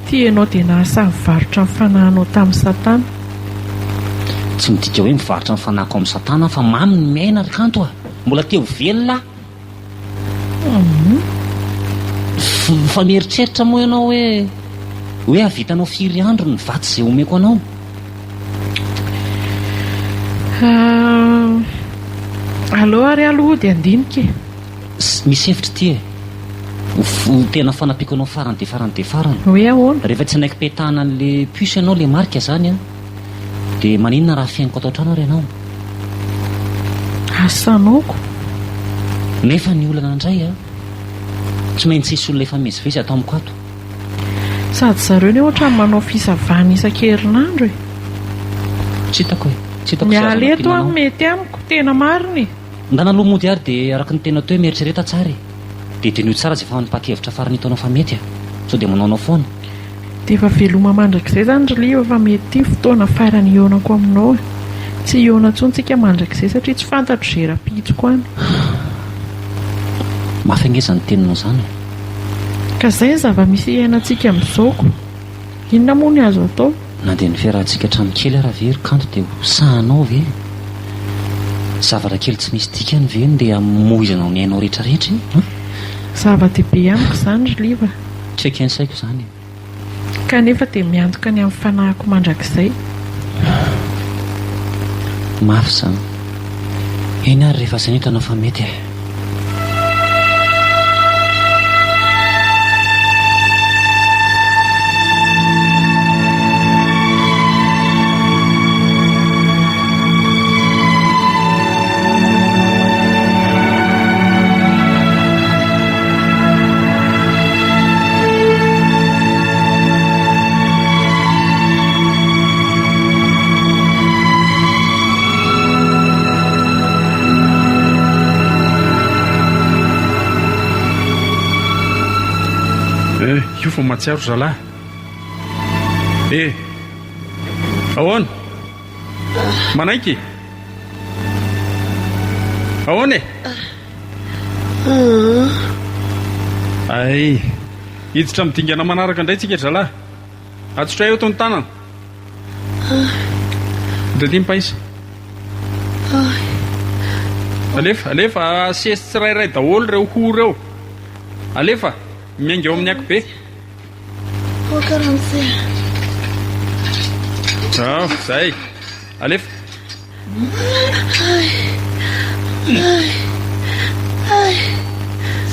Ty ianao dia nahasahy nivarotra ny fanahinao tamin'i satana. Tsy midika hoe mivarotra ny fanahiko amin'i satana aho fa mamy ny miaina ry kanto a! Mbola te ho velona aho. Fa mieritreritra moa ianao hoe hoe hahavitanao firy andro ny vatsy izay omeko anao? Aleo ary aloha hody handinika e. Misy hevitra ity e. Ho tena fanampiako anao farany dia farany dia farany. Hoe ahoana? Rehefa tsy hanaiky petahana an'ilay puce ianao, ilay marika izany an, dia maninona raha fihainoko ato an-trano ary ianao? Asanoko. Nefa ny olana indray an, tsy maintsy hisy olona hifamezivezy ato amiko ato. Sady zareo ne ohatran'ny manao fisavana isan-kerinandro e. Tsy hitako e. Tsy hitako izay azo Miala eto anampiana aho anao. mety amiko, tena marina e. Ndana aloha mody ary dia araka ny tena teo mieritrereta tsara e. Dia diniho tsara izay fanapahan-kevitra farany hitanao fa mety a. Sao dia manaonao foana. Dia efa veloma mandrakizay izany ry Liva fa mety ity fotoana farany hihaonako aminao e. Tsy hihaona intsony tsika mandrakizay satria tsy fantatro izay rahampitsoko any. Mafy ange izany teninao izany e. Ka izay ny zava-misy iainantsika amin'izao ko. Inona moa ny azo atao? Na dia ny fiarahantsika hatramin'ny kely ara ve ry kanto dia ho sahanao ve? Zavatra kely tsy misy dikany ve no ndeha hamoizanao ny ainao rehetra rehetra e? An? Zava-dehibe amiko izany ry Liva. Tsy eken'ny saiko izany e. Kanefa dia miantoka ny amin'ny fanahiko mandrakizay. Mafy izany. Eny ary rehefa izay no hitanao fa mety e. Eh, io vao mahatsiaro zalahy. Eh, ahoana? Manaiky? Ahoana e? Ay, hiditra amin'ny dingana manaraka indray tsika ry zalahy. Atsotra eto ny tanana. Dia aty ny pince. Alefa, alefa, asesy tsirairay daholo ireo hoho ireo. Alefa, miainga eo amin'ny ankibe. Zao, zay. Alefa.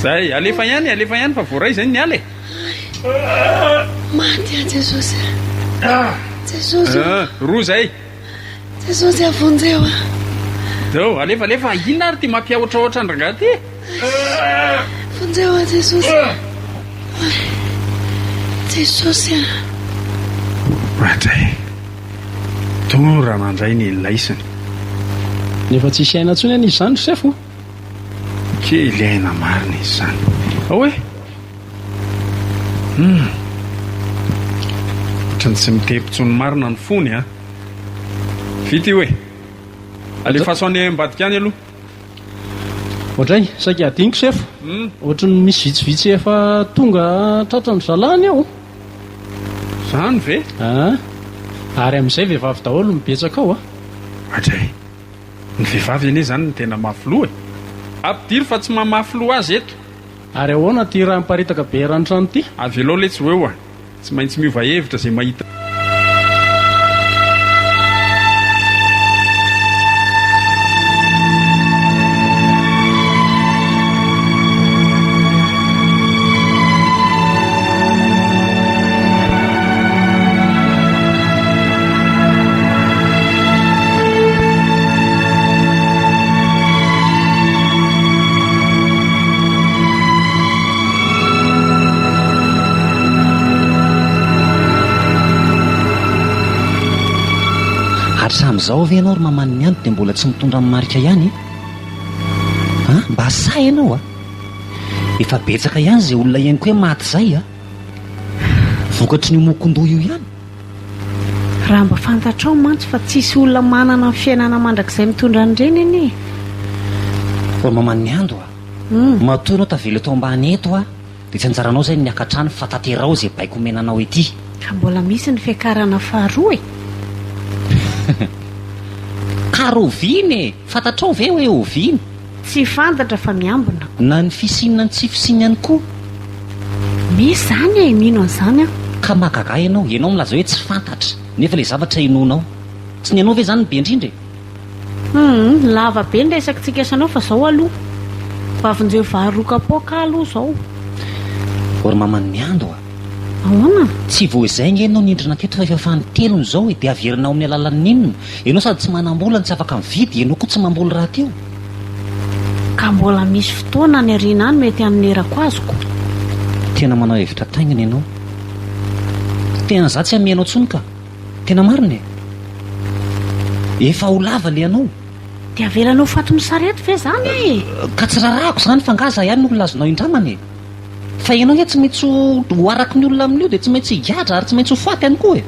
Zay, alefa ihany, alefa ihany fa voaray zay ny ala e. Maty aho Jesosy a. Jesosy o. Ah, roa zay. Jesosy a vonjeo a. Zao, alefa, alefa, inona ary ty mampiahotrahotra an-drangahy ty? Vonjeo a Jesosy a. Jesosy a. Ohatray. Torana ndray ny laisany. Efa tsisy aina intsony anie izany ry sefo. Kely aina marina izy izany. Ao e! Hum. Ohatran'ny tsy mitepo intsony marina ny fony a. Vita io e. Alefaso any ambadika any aloha. Oadray, saika adinoko sefo. Ohatry ny misy vitsivitsy efa tonga tratran'ny zalahy anie ao. Zany ve? Aa. Ary amin'izay vehivavy daholo no betsaka ao a. Oadray, ny vehivavy anie zany no tena mafy loha e. Ampidiro fa tsy mahamafy loha azy eto. Ary ahoana ity raha miparitaka be eran'ny trano ity? Avelao letsy ho eo a. Tsy maintsy miova hevitra izay mahita. Hatramin'izao ve ianao ry maman'i Mianto dia mbola tsy mitondra ny marika ihany e? An? Mba sahy ianao a! Efa betsaka ihany izay olona henoko hoe maty izay a! Vokatry ny mokondoha io ihany. Raha mba fantatrao mantsy fa tsisy olona manana ny fiainana mandrakizay mitondra an'ireny anie e! Ry maman'i Mianto a! Matoa ianao tavela eto ambany eto a! Dia tsy anjaranao izay ny miakatra any fa tanteraho izay baiko omena anao ety. Ka mbola misy ny fiakarana faharoa e! Ka rahoviana e! Fantatrao ve hoe oviana? Tsy fantatra fa miambina. Na ny fisiany na ny tsy fisiany ihany koa. Misy izany e! Mino an'izany aho. Ka mahagaga ahy ianao, ianao milaza hoe tsy fantatra, nefa ilay zavatra inoanao. Tsy ny anao ve izany no be indrindra e? Humm, lava be ny resakitsika sy anao fa zao aloha. Mba vonjeo vary roa kapoaka aho aloha zao. O ry maman'i Miando a! Ahoana? Tsy vao izay ange ianao nindrina teto fa efa fanintelony izao e, dia averinao amin'ny alalan'ny inona? Ianao sady tsy manam-bola no tsy afaka mividy, ianao koa tsy mamboly rahateo. Ka mbola misy fotoana any aoriana any mety hanonerako azy ko. Tena manao hevitra taingina ianao. Tena za tsy hamehy anao intsony ka. Tena marina e! Efa ho lava le anao. Dia avelanao faty misarety ve zany e? Ka tsy rarahako zany fa nga za ihany no olona azonao indramana e! Fa ianao nge tsy maintsy ho araky ny olona amin'io dia tsy maintsy higadra ary tsy maintsy ho faty ihany koa e!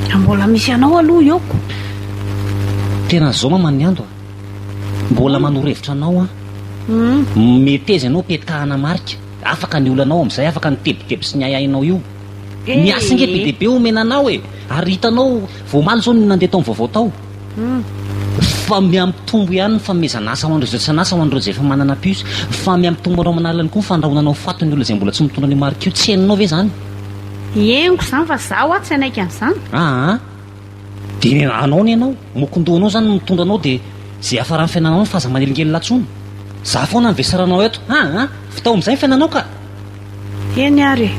Raha mbola misy anao aloha eo ko. Tena zao mama ny ando a! Mbola manoro hevitra anao aho. Meteza ianao petahana marika. Afaka ny olanao amin'izay, afaka ny tebiteby sy ny ahiahinao io. Ny asa ange be dia be omena anao e! Ary hitanao, vao omaly izao no nandeha tao amin'ny vaovao tao, fa mihamitombo ihany ny fanomezana asa ho an'ireo izay tsy an'asa, ho an'ireo izay efa manana puce, fa mihamitombo andro aman'alina koa ny fandrahonana ho faty ny olona izay mbola tsy mitondra an'io marika io. Tsy henonao ve izany? Henoko izany fa izaho aho tsy hanaiky an'izany. Aa! Dia anao ny anao, mokondohanao izany no mitondra anao dia izay hiafaran'ny fiainanao any fa aza manelingelina intsony. Za foana no vesaranao eto. Aa! Vitao amin'izay ny fiainanao ka! Eny ary e!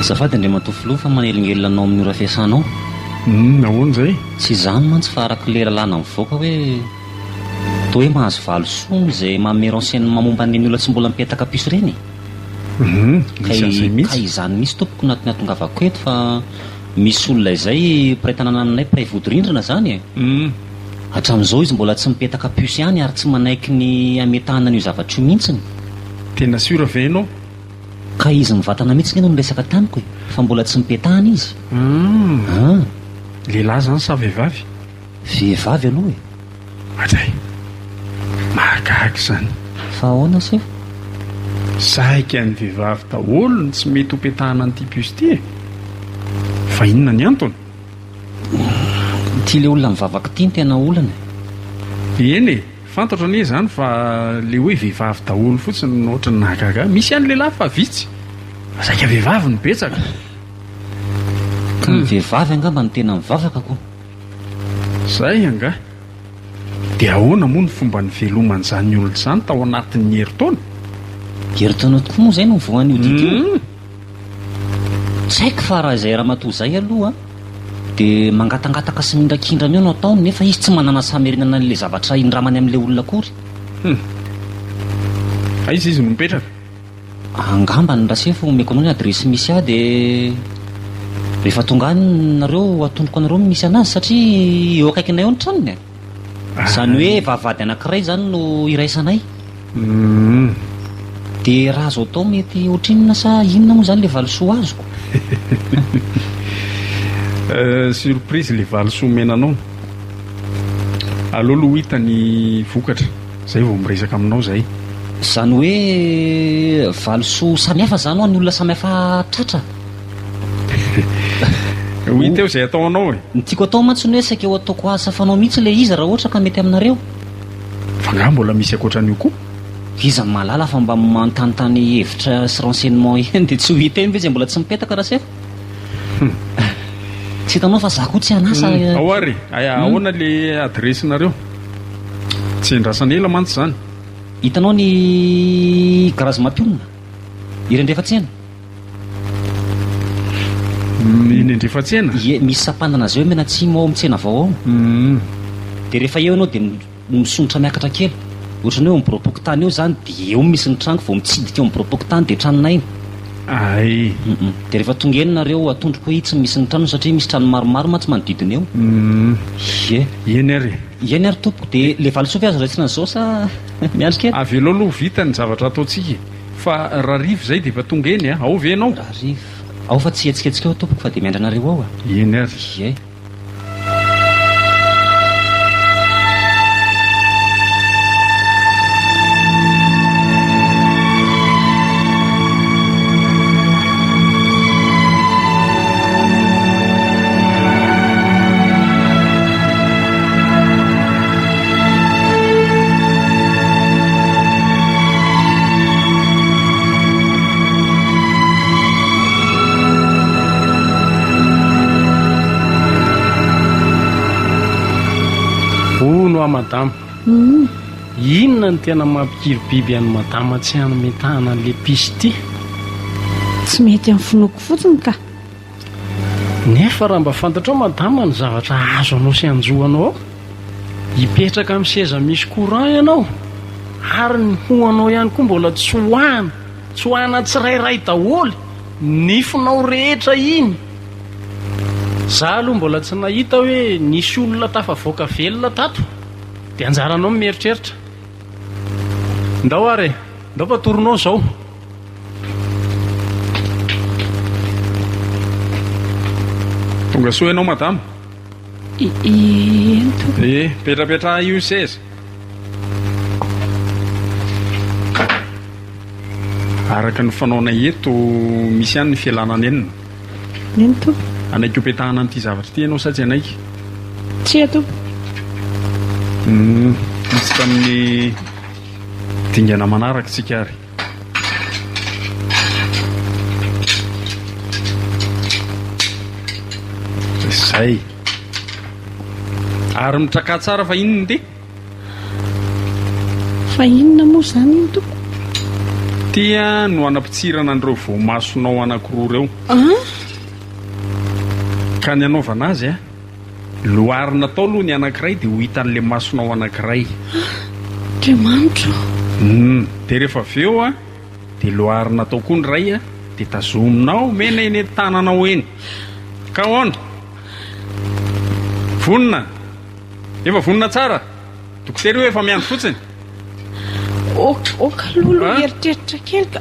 Azafady Andriamatoa Filoha fa manelingelina anao amin'ny ora fiasanao. Humm, ahoana izay? Tsy izany mantsy fa araka ilay lalàna mivoaka hoe toa hoe mahazo valisoa hono izay manome renseignement momba an'ireny olona tsy mbola mipetaka puce ireny e. Humm, misy an'izay mihitsy. Ka izany mihitsy tompoko no nahatongavako eto fa misy olona izay mpiray tanàna aminay, mpiray vodirindrina izany e. Humm. Hatramin'izao izy mbola tsy mipetaka puce ihany ary tsy manaiky ny hametahana an'io zavatra io mihitsiny. Tena sûr ve ianao? Ka izy mivantana mihitsy nge no niresaka tamiko e, fa mbola tsy nipetahana izy. Humm. An! Lehilahy izany sa vehivavy? Vehivavy aloha e. Adray. Mahagaga izany. Fa ahoana sefo? Saika ny vehivavy daholo no tsy mety hopetahana an'ity puce ity e. Fa inona ny antony? Ity ilay olona mivavaka ity no tena olana e. Eny e, fantatro anie izany fa le hoe vehivavy daholo fotsiny no ohatran'ny nahagaga ahy. Misy ihany lehilahy fa vitsy. Fa saika vehivavy no betsaka. Ka ny vehivavy angamba no tena mivavaka ko. Zay angaha. Dia ahoana moa ny fomba niveloman'izany olona izany tao anatin'ny herintaona? Herintaona tokoa moa izay no nivoahan'io didy io? Tsy haiko fa raha izay ramatoa izay aloha dia mangatangataka sy mindrakindrana eo no ataony nefa izy tsy manana asa hamerenana an'ilay zavatra indramany amin'ilay olona akory. Hum. Aiza izy no mipetraka? Angamba ny rasefo omeko anao ny adiresy misy ahy dia rehefa tonga any nareo atondroko anareo ny misy anazy satria eo akaikinay eo ny tranony e. Izany hoe vavahady anankiray izany no iraisanay. Dia raha azo atao mety ohatrinona sa inona moa izany ilay valisoa azoko? Surprise ilay valisoa omena anao. Aleo aloha ho hita ny vokatra, izay vao miresaka aminao izay. Izany hoe valisoa samihafa izany ho an'ny olona samihafa tratra? Ho hita eo izay atao anao e! Ny tiako atao mantsy ny hoe saika ho ataoko asa fanao mihitsy ilay izy raha ohatra ka mety aminareo. Fa angaha mbola misy ankoatran'io koa? Iza no mahalala fa mba manontanintany hevitra sy renseignement ihany dia tsy ho hita eny ve izay mbola tsy mipetaka Rasefo? Hum. Tsy hitanao fa za koa tsy an'asa. Ao ary e, ahoana le adiresinareo? Tsy endrasana ela mantsy izany. Hitanao ny garazy Mampionona? Ery Andrefatsena? Eny Andrefatsena? Ie, misy sampanana zay eo Mianatsimo ao amin'ny tsena vao ao. Dia rehefa eo ianao dia misondrotra miakatra kely. Ohatran'ny hoe eo amin'ny biraom-pokontany eo izany dia eo misy ny tranoko vao mitsidika eo amin'ny biraom-pokontany dia tranonay iny. Ay. Dia rehefa tonga eny nareo atondroko hoe itsy misy ny trano satria misy trano maromaro mantsy manodidina eo. Ie. Eny ary e. Eny ary tompoko. Dia ilay valisoa ve azo raisina an'izao sa miandry kely? Avelao aloha ho vita ny zavatra ataontsika e. Fa Rarivo izay dia efa tonga eny a. Ao ve ianao? Rarivo. Ao fa tsy hihetsiketsika ao tompoko fa dia miandry anareo ao a. Eny ary. Ie. Hono hoa madama, inona no tena mampikiry biby an'i madama tsy hametahana an'ilay pisy ity? Tsy mety amin'ny finoako fotsiny ka. Nefa raha mba fantatrao madama ny zavatra hahazo anao sy hanjo anao ao, hipetraka amin'ny seza misy courant ianao ary ny hoanao ihany koa mbola tsoahana, tsoahana tsirairay daholo, nifinao rehetra iny. Za aloha mbola tsy nahita hoe nisy olona tafavoaka velona tato, dia anjaranao ny mieritreritra. Ndao ary e, ndao fa tournons izao. Tonga soa ianao madama. Eny tompoko. Eh, petrapetraha io seza. Araka ny fanaonay eto, misy ihany ny fialana nenina. Eny tompoko. Hanaiky hopetahana an'ity zavatra ity ianao sa tsy hanaiky? Tsia tompoko. Hmm, hiditra amin'ny dingana manaraka isika ary. Zay. Ary mitrakà tsara fa inona ity? Fa inona moa izany iny tompoko? Ity no anapotsirana an'ireo voamasonao anankiroa ireo. Ka ny anaovana azy a. Loharina tao aloha ny anankiray dia ho hitan'ilay masonao anankiray. Andriamanitra ô! Humm. Dia rehefa avy eo an, dia loharina tao koa ny iray an, dia tazominao omena eny an-tananao eny. Ka ahoana? Vonona? Efa vonona tsara? Dokotera io efa miandry fotsiny. Ok, ok aloha aloha hieritreritra kely ka.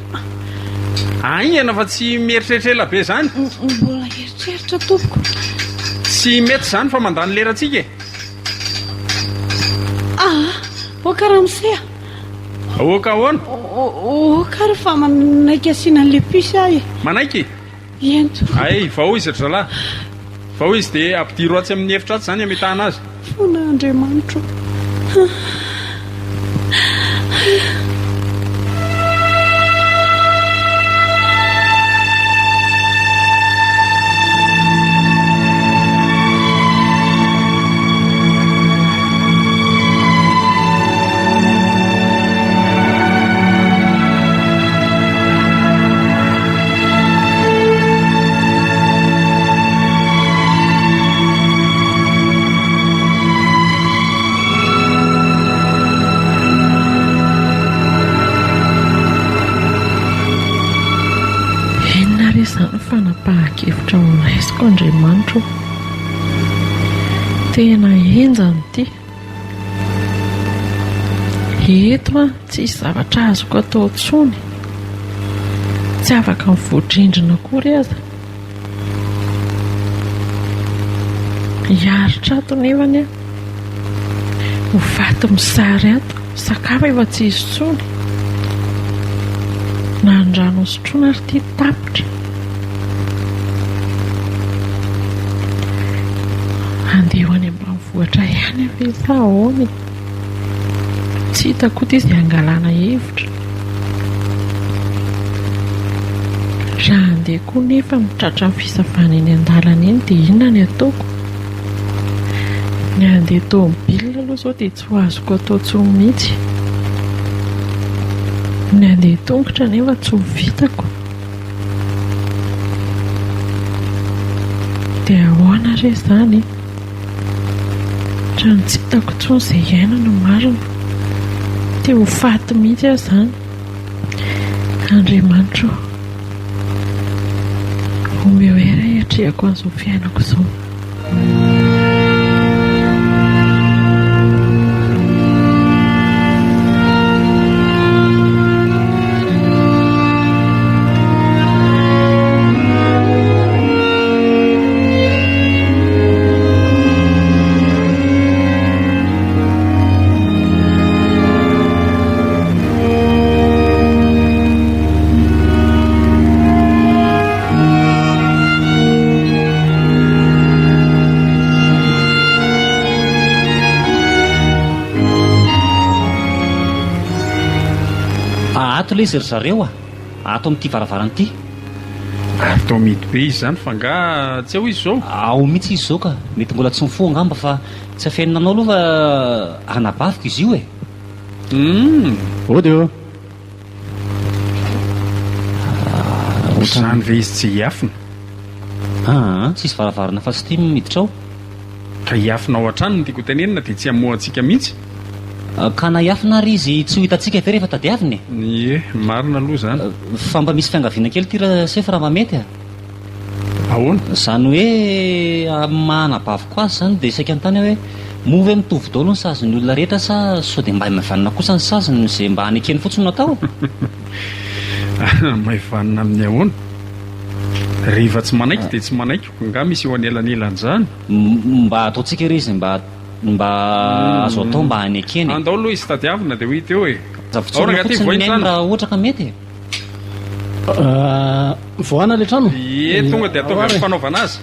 Haingana fa tsy mieritreritra ela be izany. Mbola hieritreritra tompoko. Tsy mety izany fa mandany lera antsika e. Ah, ok ramose a. Ok ahoana? Ok ary fa manaiky asiana an'ilay puce aho e. Manaiky? Ento. Hay, vao izy ry zalahy. Vao izy dia ampidiro atsy amin'ny efitra atsy izany hametahana azy. Fona Andriamanitro o. Inona re izany fanapahan-kevitra ho raisiko Andriamanitra ô? Tena henjana ity. Eto an, tsisy zavatra azoko atao intsony. Tsy afaka mivoa-drindrina akory aza. Hiaritra ato nefany aho. Ho faty misary ato. Sakafo efa tsy hisy intsony. Na ny rano hosotroina ary ity tapitra. Handeha ho any ambanivohitra ihany aho ve sa ahoana e? Tsy hitako ity izay hangalana hevitra. Raha handeha koa nefa no tratran'ny fisavana eny an-dalana eny dia inona ny ataoko? Ny handeha tomobile aloha izao dia tsy ho azoko atao intsony mihitsy. Ny handeha tongotra anefa tsy ho vitako. Dia ahoana re izany e? Ohatran'ny tsy hitako intsony izay hiainana marina. Te ho faty mihitsy aho izany. Andriamanitra ô, omeo hery aho hiatrehako an'izao fiainako izao. Ato ilay izy ry zareo a! Ato amin'ity varavarana ity. Ary toa mihidy be izy izany fa angaha tsy ao izy izao? Ao mihitsy izy izao ka! Mety mbola tsy mifoha angamba fa tsy afenina anao aloha fa anabaviko izy io e! Humm! Ody ô! Ohatr'izany ve izy tsy hiafina? Aa, tsisy varavarana fa tsy tia miditra ao. Ka hiafina ao hatrany no tiako hotenenina dia tsy hamoha antsika mihitsy? Ka na hiafina ary izy tsy ho hitantsika ve rehefa tadiavina e? Ie, marina aloha izany. Fa mba misy fiangaviana kely ity Rasefo raha mba mety a! Ahoana? Izany hoe amin'ny maha anabaviko azy izany dia saika anontany aho hoe moa ve mitovy daholo ny sazin'ny olona rehetra sa sao dia mba maivanina kosa ny saziny izay mba hanekeny fotsiny no atao? Maivanina amin'ny ahoana? Rehefa tsy manaiky dia tsy manaiky, angaha misy eo anelanelan'izany? Mba ataontsika re izy mba mba azo atao mba hanekeny e. Andao aloha izy tadiavina dia ho hita eo e. Aza votsorina fotsiny ny ainy raha ohatra ka mety e. Voahana ilay trano? Ie, tonga dia ataovy amin'ny fanaovana azy.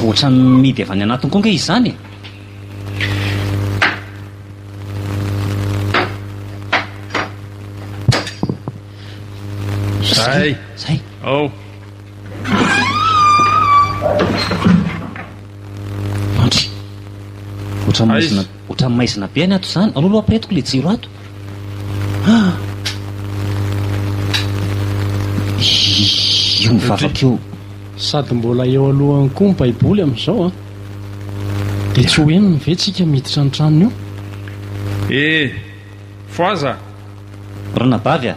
Ohatran'ny mihidy avy any anatiny koa ange izy izany e. Zay. Zay. Ao. Andry. Ohatran'ny maizina, ohatran'ny maizina be any ato izany. Aleo aloha ampiretiko ilay jiro ato. Ah! Io mivavaka io. Sady mbola eo alohany koa ny baiboly amin'izao an. Dia tsy ho henony ve tsika miditra ny tranony io? Eh! Fohaza! Ranabavy a!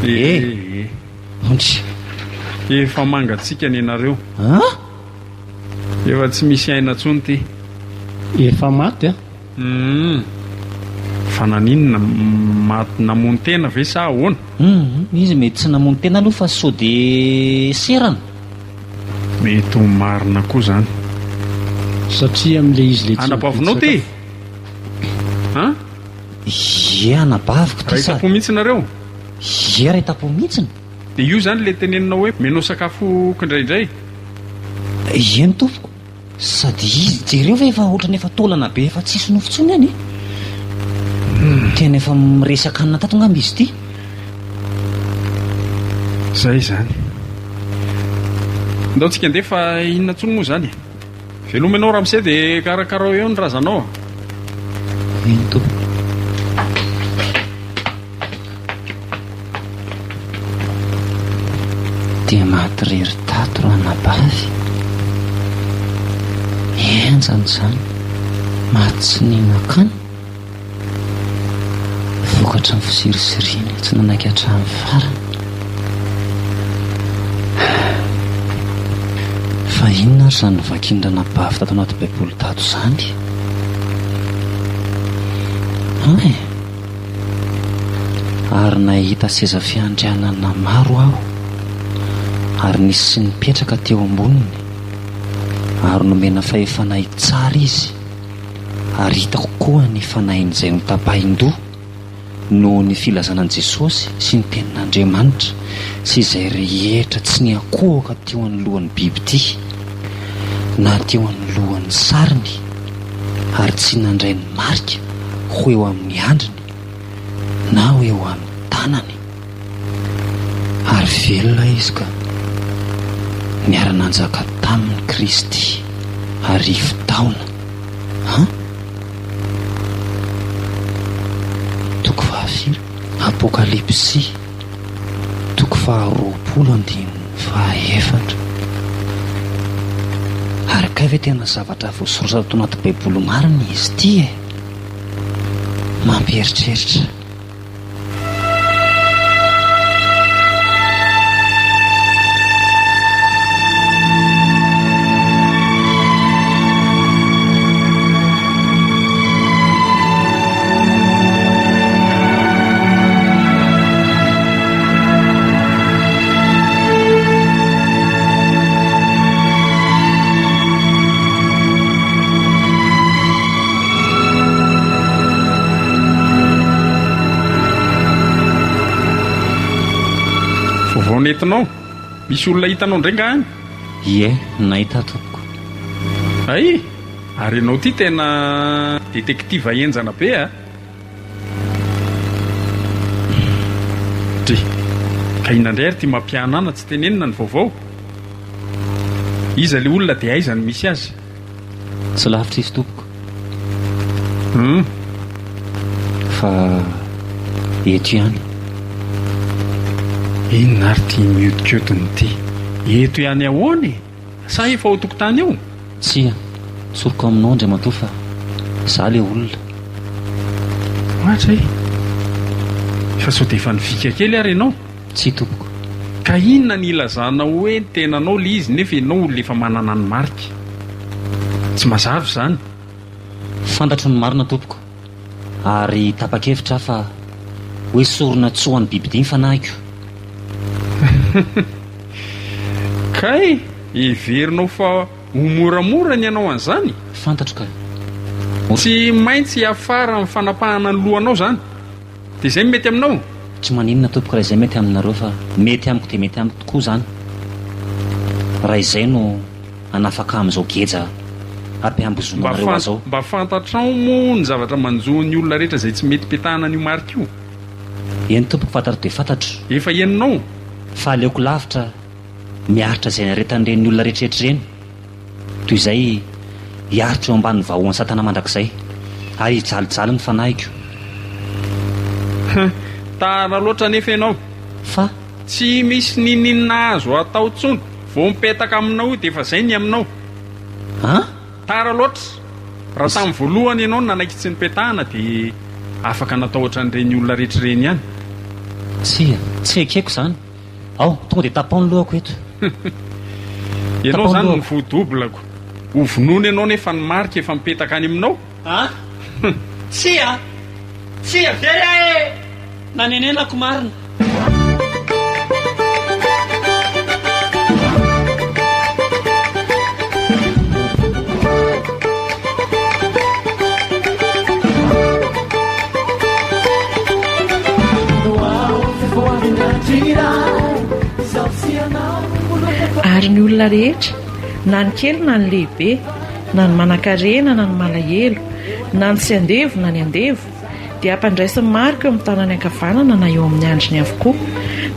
Eh! Andry. Efa mangatsiaka ny anareo. An? Efa tsy misy aina intsony ity. Efa maty an? Humm. Fa naninona? Maty namono tena ve sa ahoana? Humm. Izy mety tsy namono tena aloha fa sao dia serana. Mety ho marina koa izany. Satria amin'ilay izy ilay tsy Anabavinao mividy ity? sakafo. An? Ie anabaviko ity Ray sady. tam-po mihitsy nareo? Ie ray tam-po mihitsiny. Dia io izany ilay teneninao hoe menao sakafo kindraindray? Eny tompoko. Sady izy jereo fa efa ohatran'ny efa taolana be efa tsisy nofo intsony any e. Tena efa miresaka hanina tato angamba izy ity. Zay izany. Ndao tsika andeha fa inona intsony moa izany e. Veloma ianao ramose dia karakarao eo ny razanao. Eny tompoko. Dia maty irery tato ranabavy. Henjana izany, maty tsy nihinan-kanina. Vokatry ny fiziriziriana tsy nanaiky hatramin'ny farany. Fa inona ary izany novakian'i ranabavy tato anaty baiboly tato izany? Hay e! Ary nahita seza fiandrianana maro aho, ary nisy nipetraka teo amboniny, ary nomena fahefana hitsara izy, ary hitako koa ny fanahin'izay notapahin-doha noho ny filazana an'i Jesosy sy ny tenin'Andriamanitra sy izay rehetra tsy niankohoka teo anoloan'ny bibidia na teo anoloan'ny sariny. Ary tsy nandray ny marika ho eo amin'ny handriny na ho eo amin'ny tanany. Ary velona izy ka niara-nanjaka tamin'i Kristy arivotaona. An? Toko fahafiry? Apokalypsy, toko faharoapolo andininy fahaefatra. Ary kay ve tena zavatra voasoratra ato anaty Baiboly marina izy ity e? Mampieritreritra. Vaovao nentinao? Misy olona hitanao indray nga any? Ie, nahita aho tompoko. Hay! Ary ianao ity tena détective henjana be a! Dry. Ka inona indray ary ity mampihanana tsy tenenina ny vaovao? Iza ilay olona dia aiza no misy azy? Tsy lavitra izy tompoko. Hum. Fa eto ihany. Inona ary ity mihodinkodina ity? Eto ihany ahoana e? Sa efa ao tokotany ao? Tsia, tsoriko aminao Andriamatoa fa za le olona. Ohatra e! Fa sao dia efa nivika kely ary ianao? Tsia tompoko. Ka inona ny ilazanao hoe ny tenanao le izy nefa ianao olona efa manana ny marika? Tsy mazava izany. Fantatro ny marina tompoko ary tapa-kevitra aho fa hoesorina tsy ho an'ny bibidia ny fanahiko. Kay heverinao fa ho moramora ny hanao an'izany? Fantatro ka. Tsy maintsy hiafara amin'ny fanapahana ny lohanao izany. Dia izay no mety aminao? Tsy maninona tompoko raha izay mety aminareo fa mety amiko dia mety amiko tokoa izany raha izay no hanafaka amin'izao geja ampiambozonanareo ahy izao. Mba fantatrao moa ny zavatra manjo ny olona rehetra izay tsy mety petahana an'io marika io? Eny tompoko fantatro dia fantatro. Efa henonao? Fa aleoko lavitra miaritra izay niaretan'ireny olona rehetra ireny toy izay hiaritra eo ambanin'ny vahoan'i Satana mandrakizay ary hijalijaly ny fanahiko. Huh, tara loatra anefa ianao. Fa? Tsy misy niniana azo atao intsony, vao mipetaka aminao io dia efa izay ny aminao. An? Tara loatra. Raha tamin'ny voalohany ianao no nanaiky tsy nipetahana dia afaka natao ohatran'ireny olona rehetra ireny ihany. Tsia, tsy ekeko izany. Ao, tonga dia tapaho ny lohako eto. Ianao izany no voa double-ko. Ho vonoina ianao nefa ny marika efa mipetaka any aminao? An? Tsia! Tsia, very aho e! Nanenenako marina. Ary ny olona rehetra, na ny kely na ny lehibe, na ny manankarena na ny malahelo, na ny tsy andevo na ny andevo, dia ampandraisiny marika eo amin'ny tanany ankavanana na eo amin'ny handriny avokoa,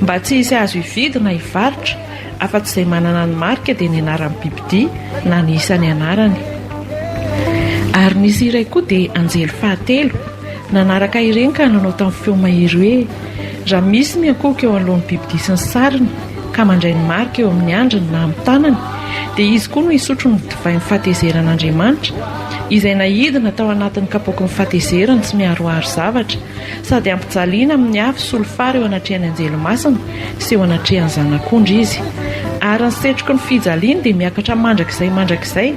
mba tsy hisy azo hividy na hivarotra, afa-tsy izay manana ny marika dia ny anaran'ny bibidia na ny isan'ny anarany. Ary nisy iray koa dia anjely fahatelo, nanaraka ireny ka nanao tamin'ny feo mahery hoe, Raha misy miankohoka eo anoloan'ny bibidia sy ny sariny, ka mandray ny marika eo amin'ny handriny na amin'ny tanany, dia izy koa no hisotro ny divain'ny fahatezeran'Andriamanitra, izay naidina tao anatin'ny kapoaky ny fahatezerany tsy miharoharo zavatra, sady hampijaliana amin'ny afo solifara eo anatrehan'ny anjely masina sy eo anatrehan'ny Zanak'ondry izy. Ary ny setroky ny fijaliany dia miakatra mandrakizay mandrakizay,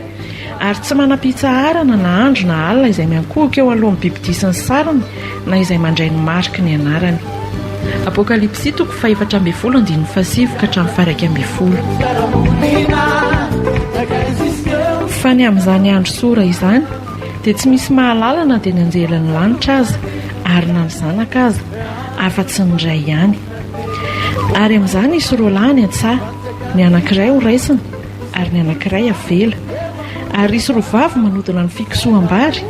ary tsy manam-pitsaharana na andro na alina izay miankohoka eo alohan'ny bibidia sy ny sariny na izay mandray ny mariky ny anarany. Apokalypsy toko faha-14 andininy fahasivy ka hatramin'ny faha-11. Fa ny amin'izany andro sy ora izany dia tsy misy mahalala na dia ny anjelin'ny lanitra aza ary na ny Zanaka aza, afa-tsy ny Ray ihany. Ary amin'izany hisy roalahy any an-tsaha, ny anankiray horaisina, ary ny anankiray avela. Ary hisy roa vavy manodina ny fikosoham-bary,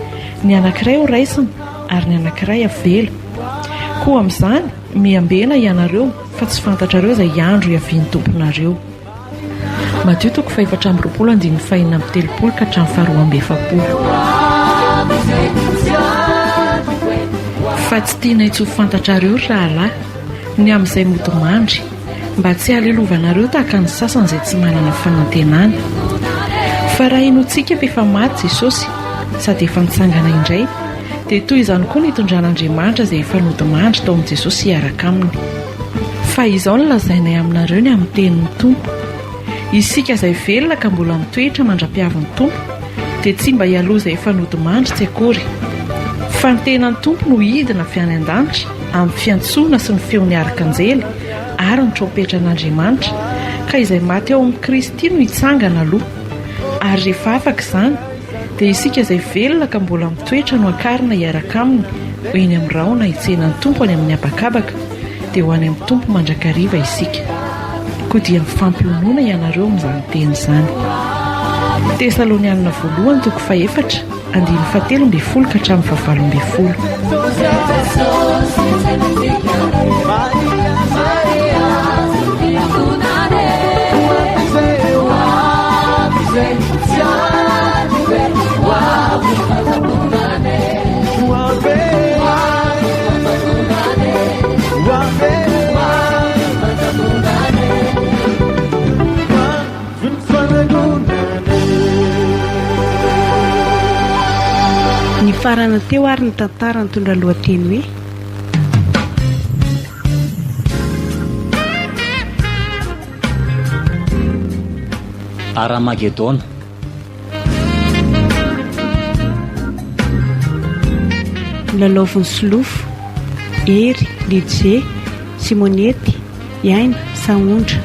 ny anankiray horaisina ary ny anankiray havela. Koa amin'izany, miambena hianareo, fa tsy fantatrareo izay andro hiavian'ny Tomponareo. Matio toko fahefatra amby roapolo andininy fahenina amby telopolo ka hatramin'ny faharoa amby efapolo. Fa tsy tianay tsy ho fantatrareo, ry rahalahy, ny amin'izay mody mandry, mba tsy halelovanareo tahaka ny sasany izay tsy manana fanantenana. Fa raha inoantsika fa efa maty Jesosy sady efa nitsangana indray, dia toy izany koa ny hitondran'Andriamanitra izay efa nodimandry tao amin'i Jesosy hiaraka aminy. Fa izao no lazainay aminareo ny amin'ny tenin'ny Tompo, Isika izay velona ka mbola mitoetra mandra-piavin'ny Tompo, dia tsy mba hialoha izay efa nodimandry tsy akory. Fa ny tenan'ny Tompo no hidina avy any an-danitra amin'ny fiantsoana sy ny feon'ny arkanjely ary ny trompetran'Andriamanitra, ka izay maty ao amin'i Kristy no hitsangana aloha. Ary rehefa afaka izany, dia isika izay velona ka mbola mitoetra no hakarina hiaraka aminy ho eny amin'ny rahona hitsena ny Tompo any amin'ny habakabaka, dia ho any amin'ny Tompo mandrakariva isika. Koa dia mifampionona ianareo amin'izany teny izany. Tesalonianina voalohany toko fahefatra, andininy fahatelo ambin'ny folo ka hatramin'ny fahavalo ambin'ny folo. Nifarana teo ary ny tantara nitondra lohateny hoe. Aramagedona. Lalaovin'i Solofo, Hery, Lidje, Simonety, Aina, Sahondra.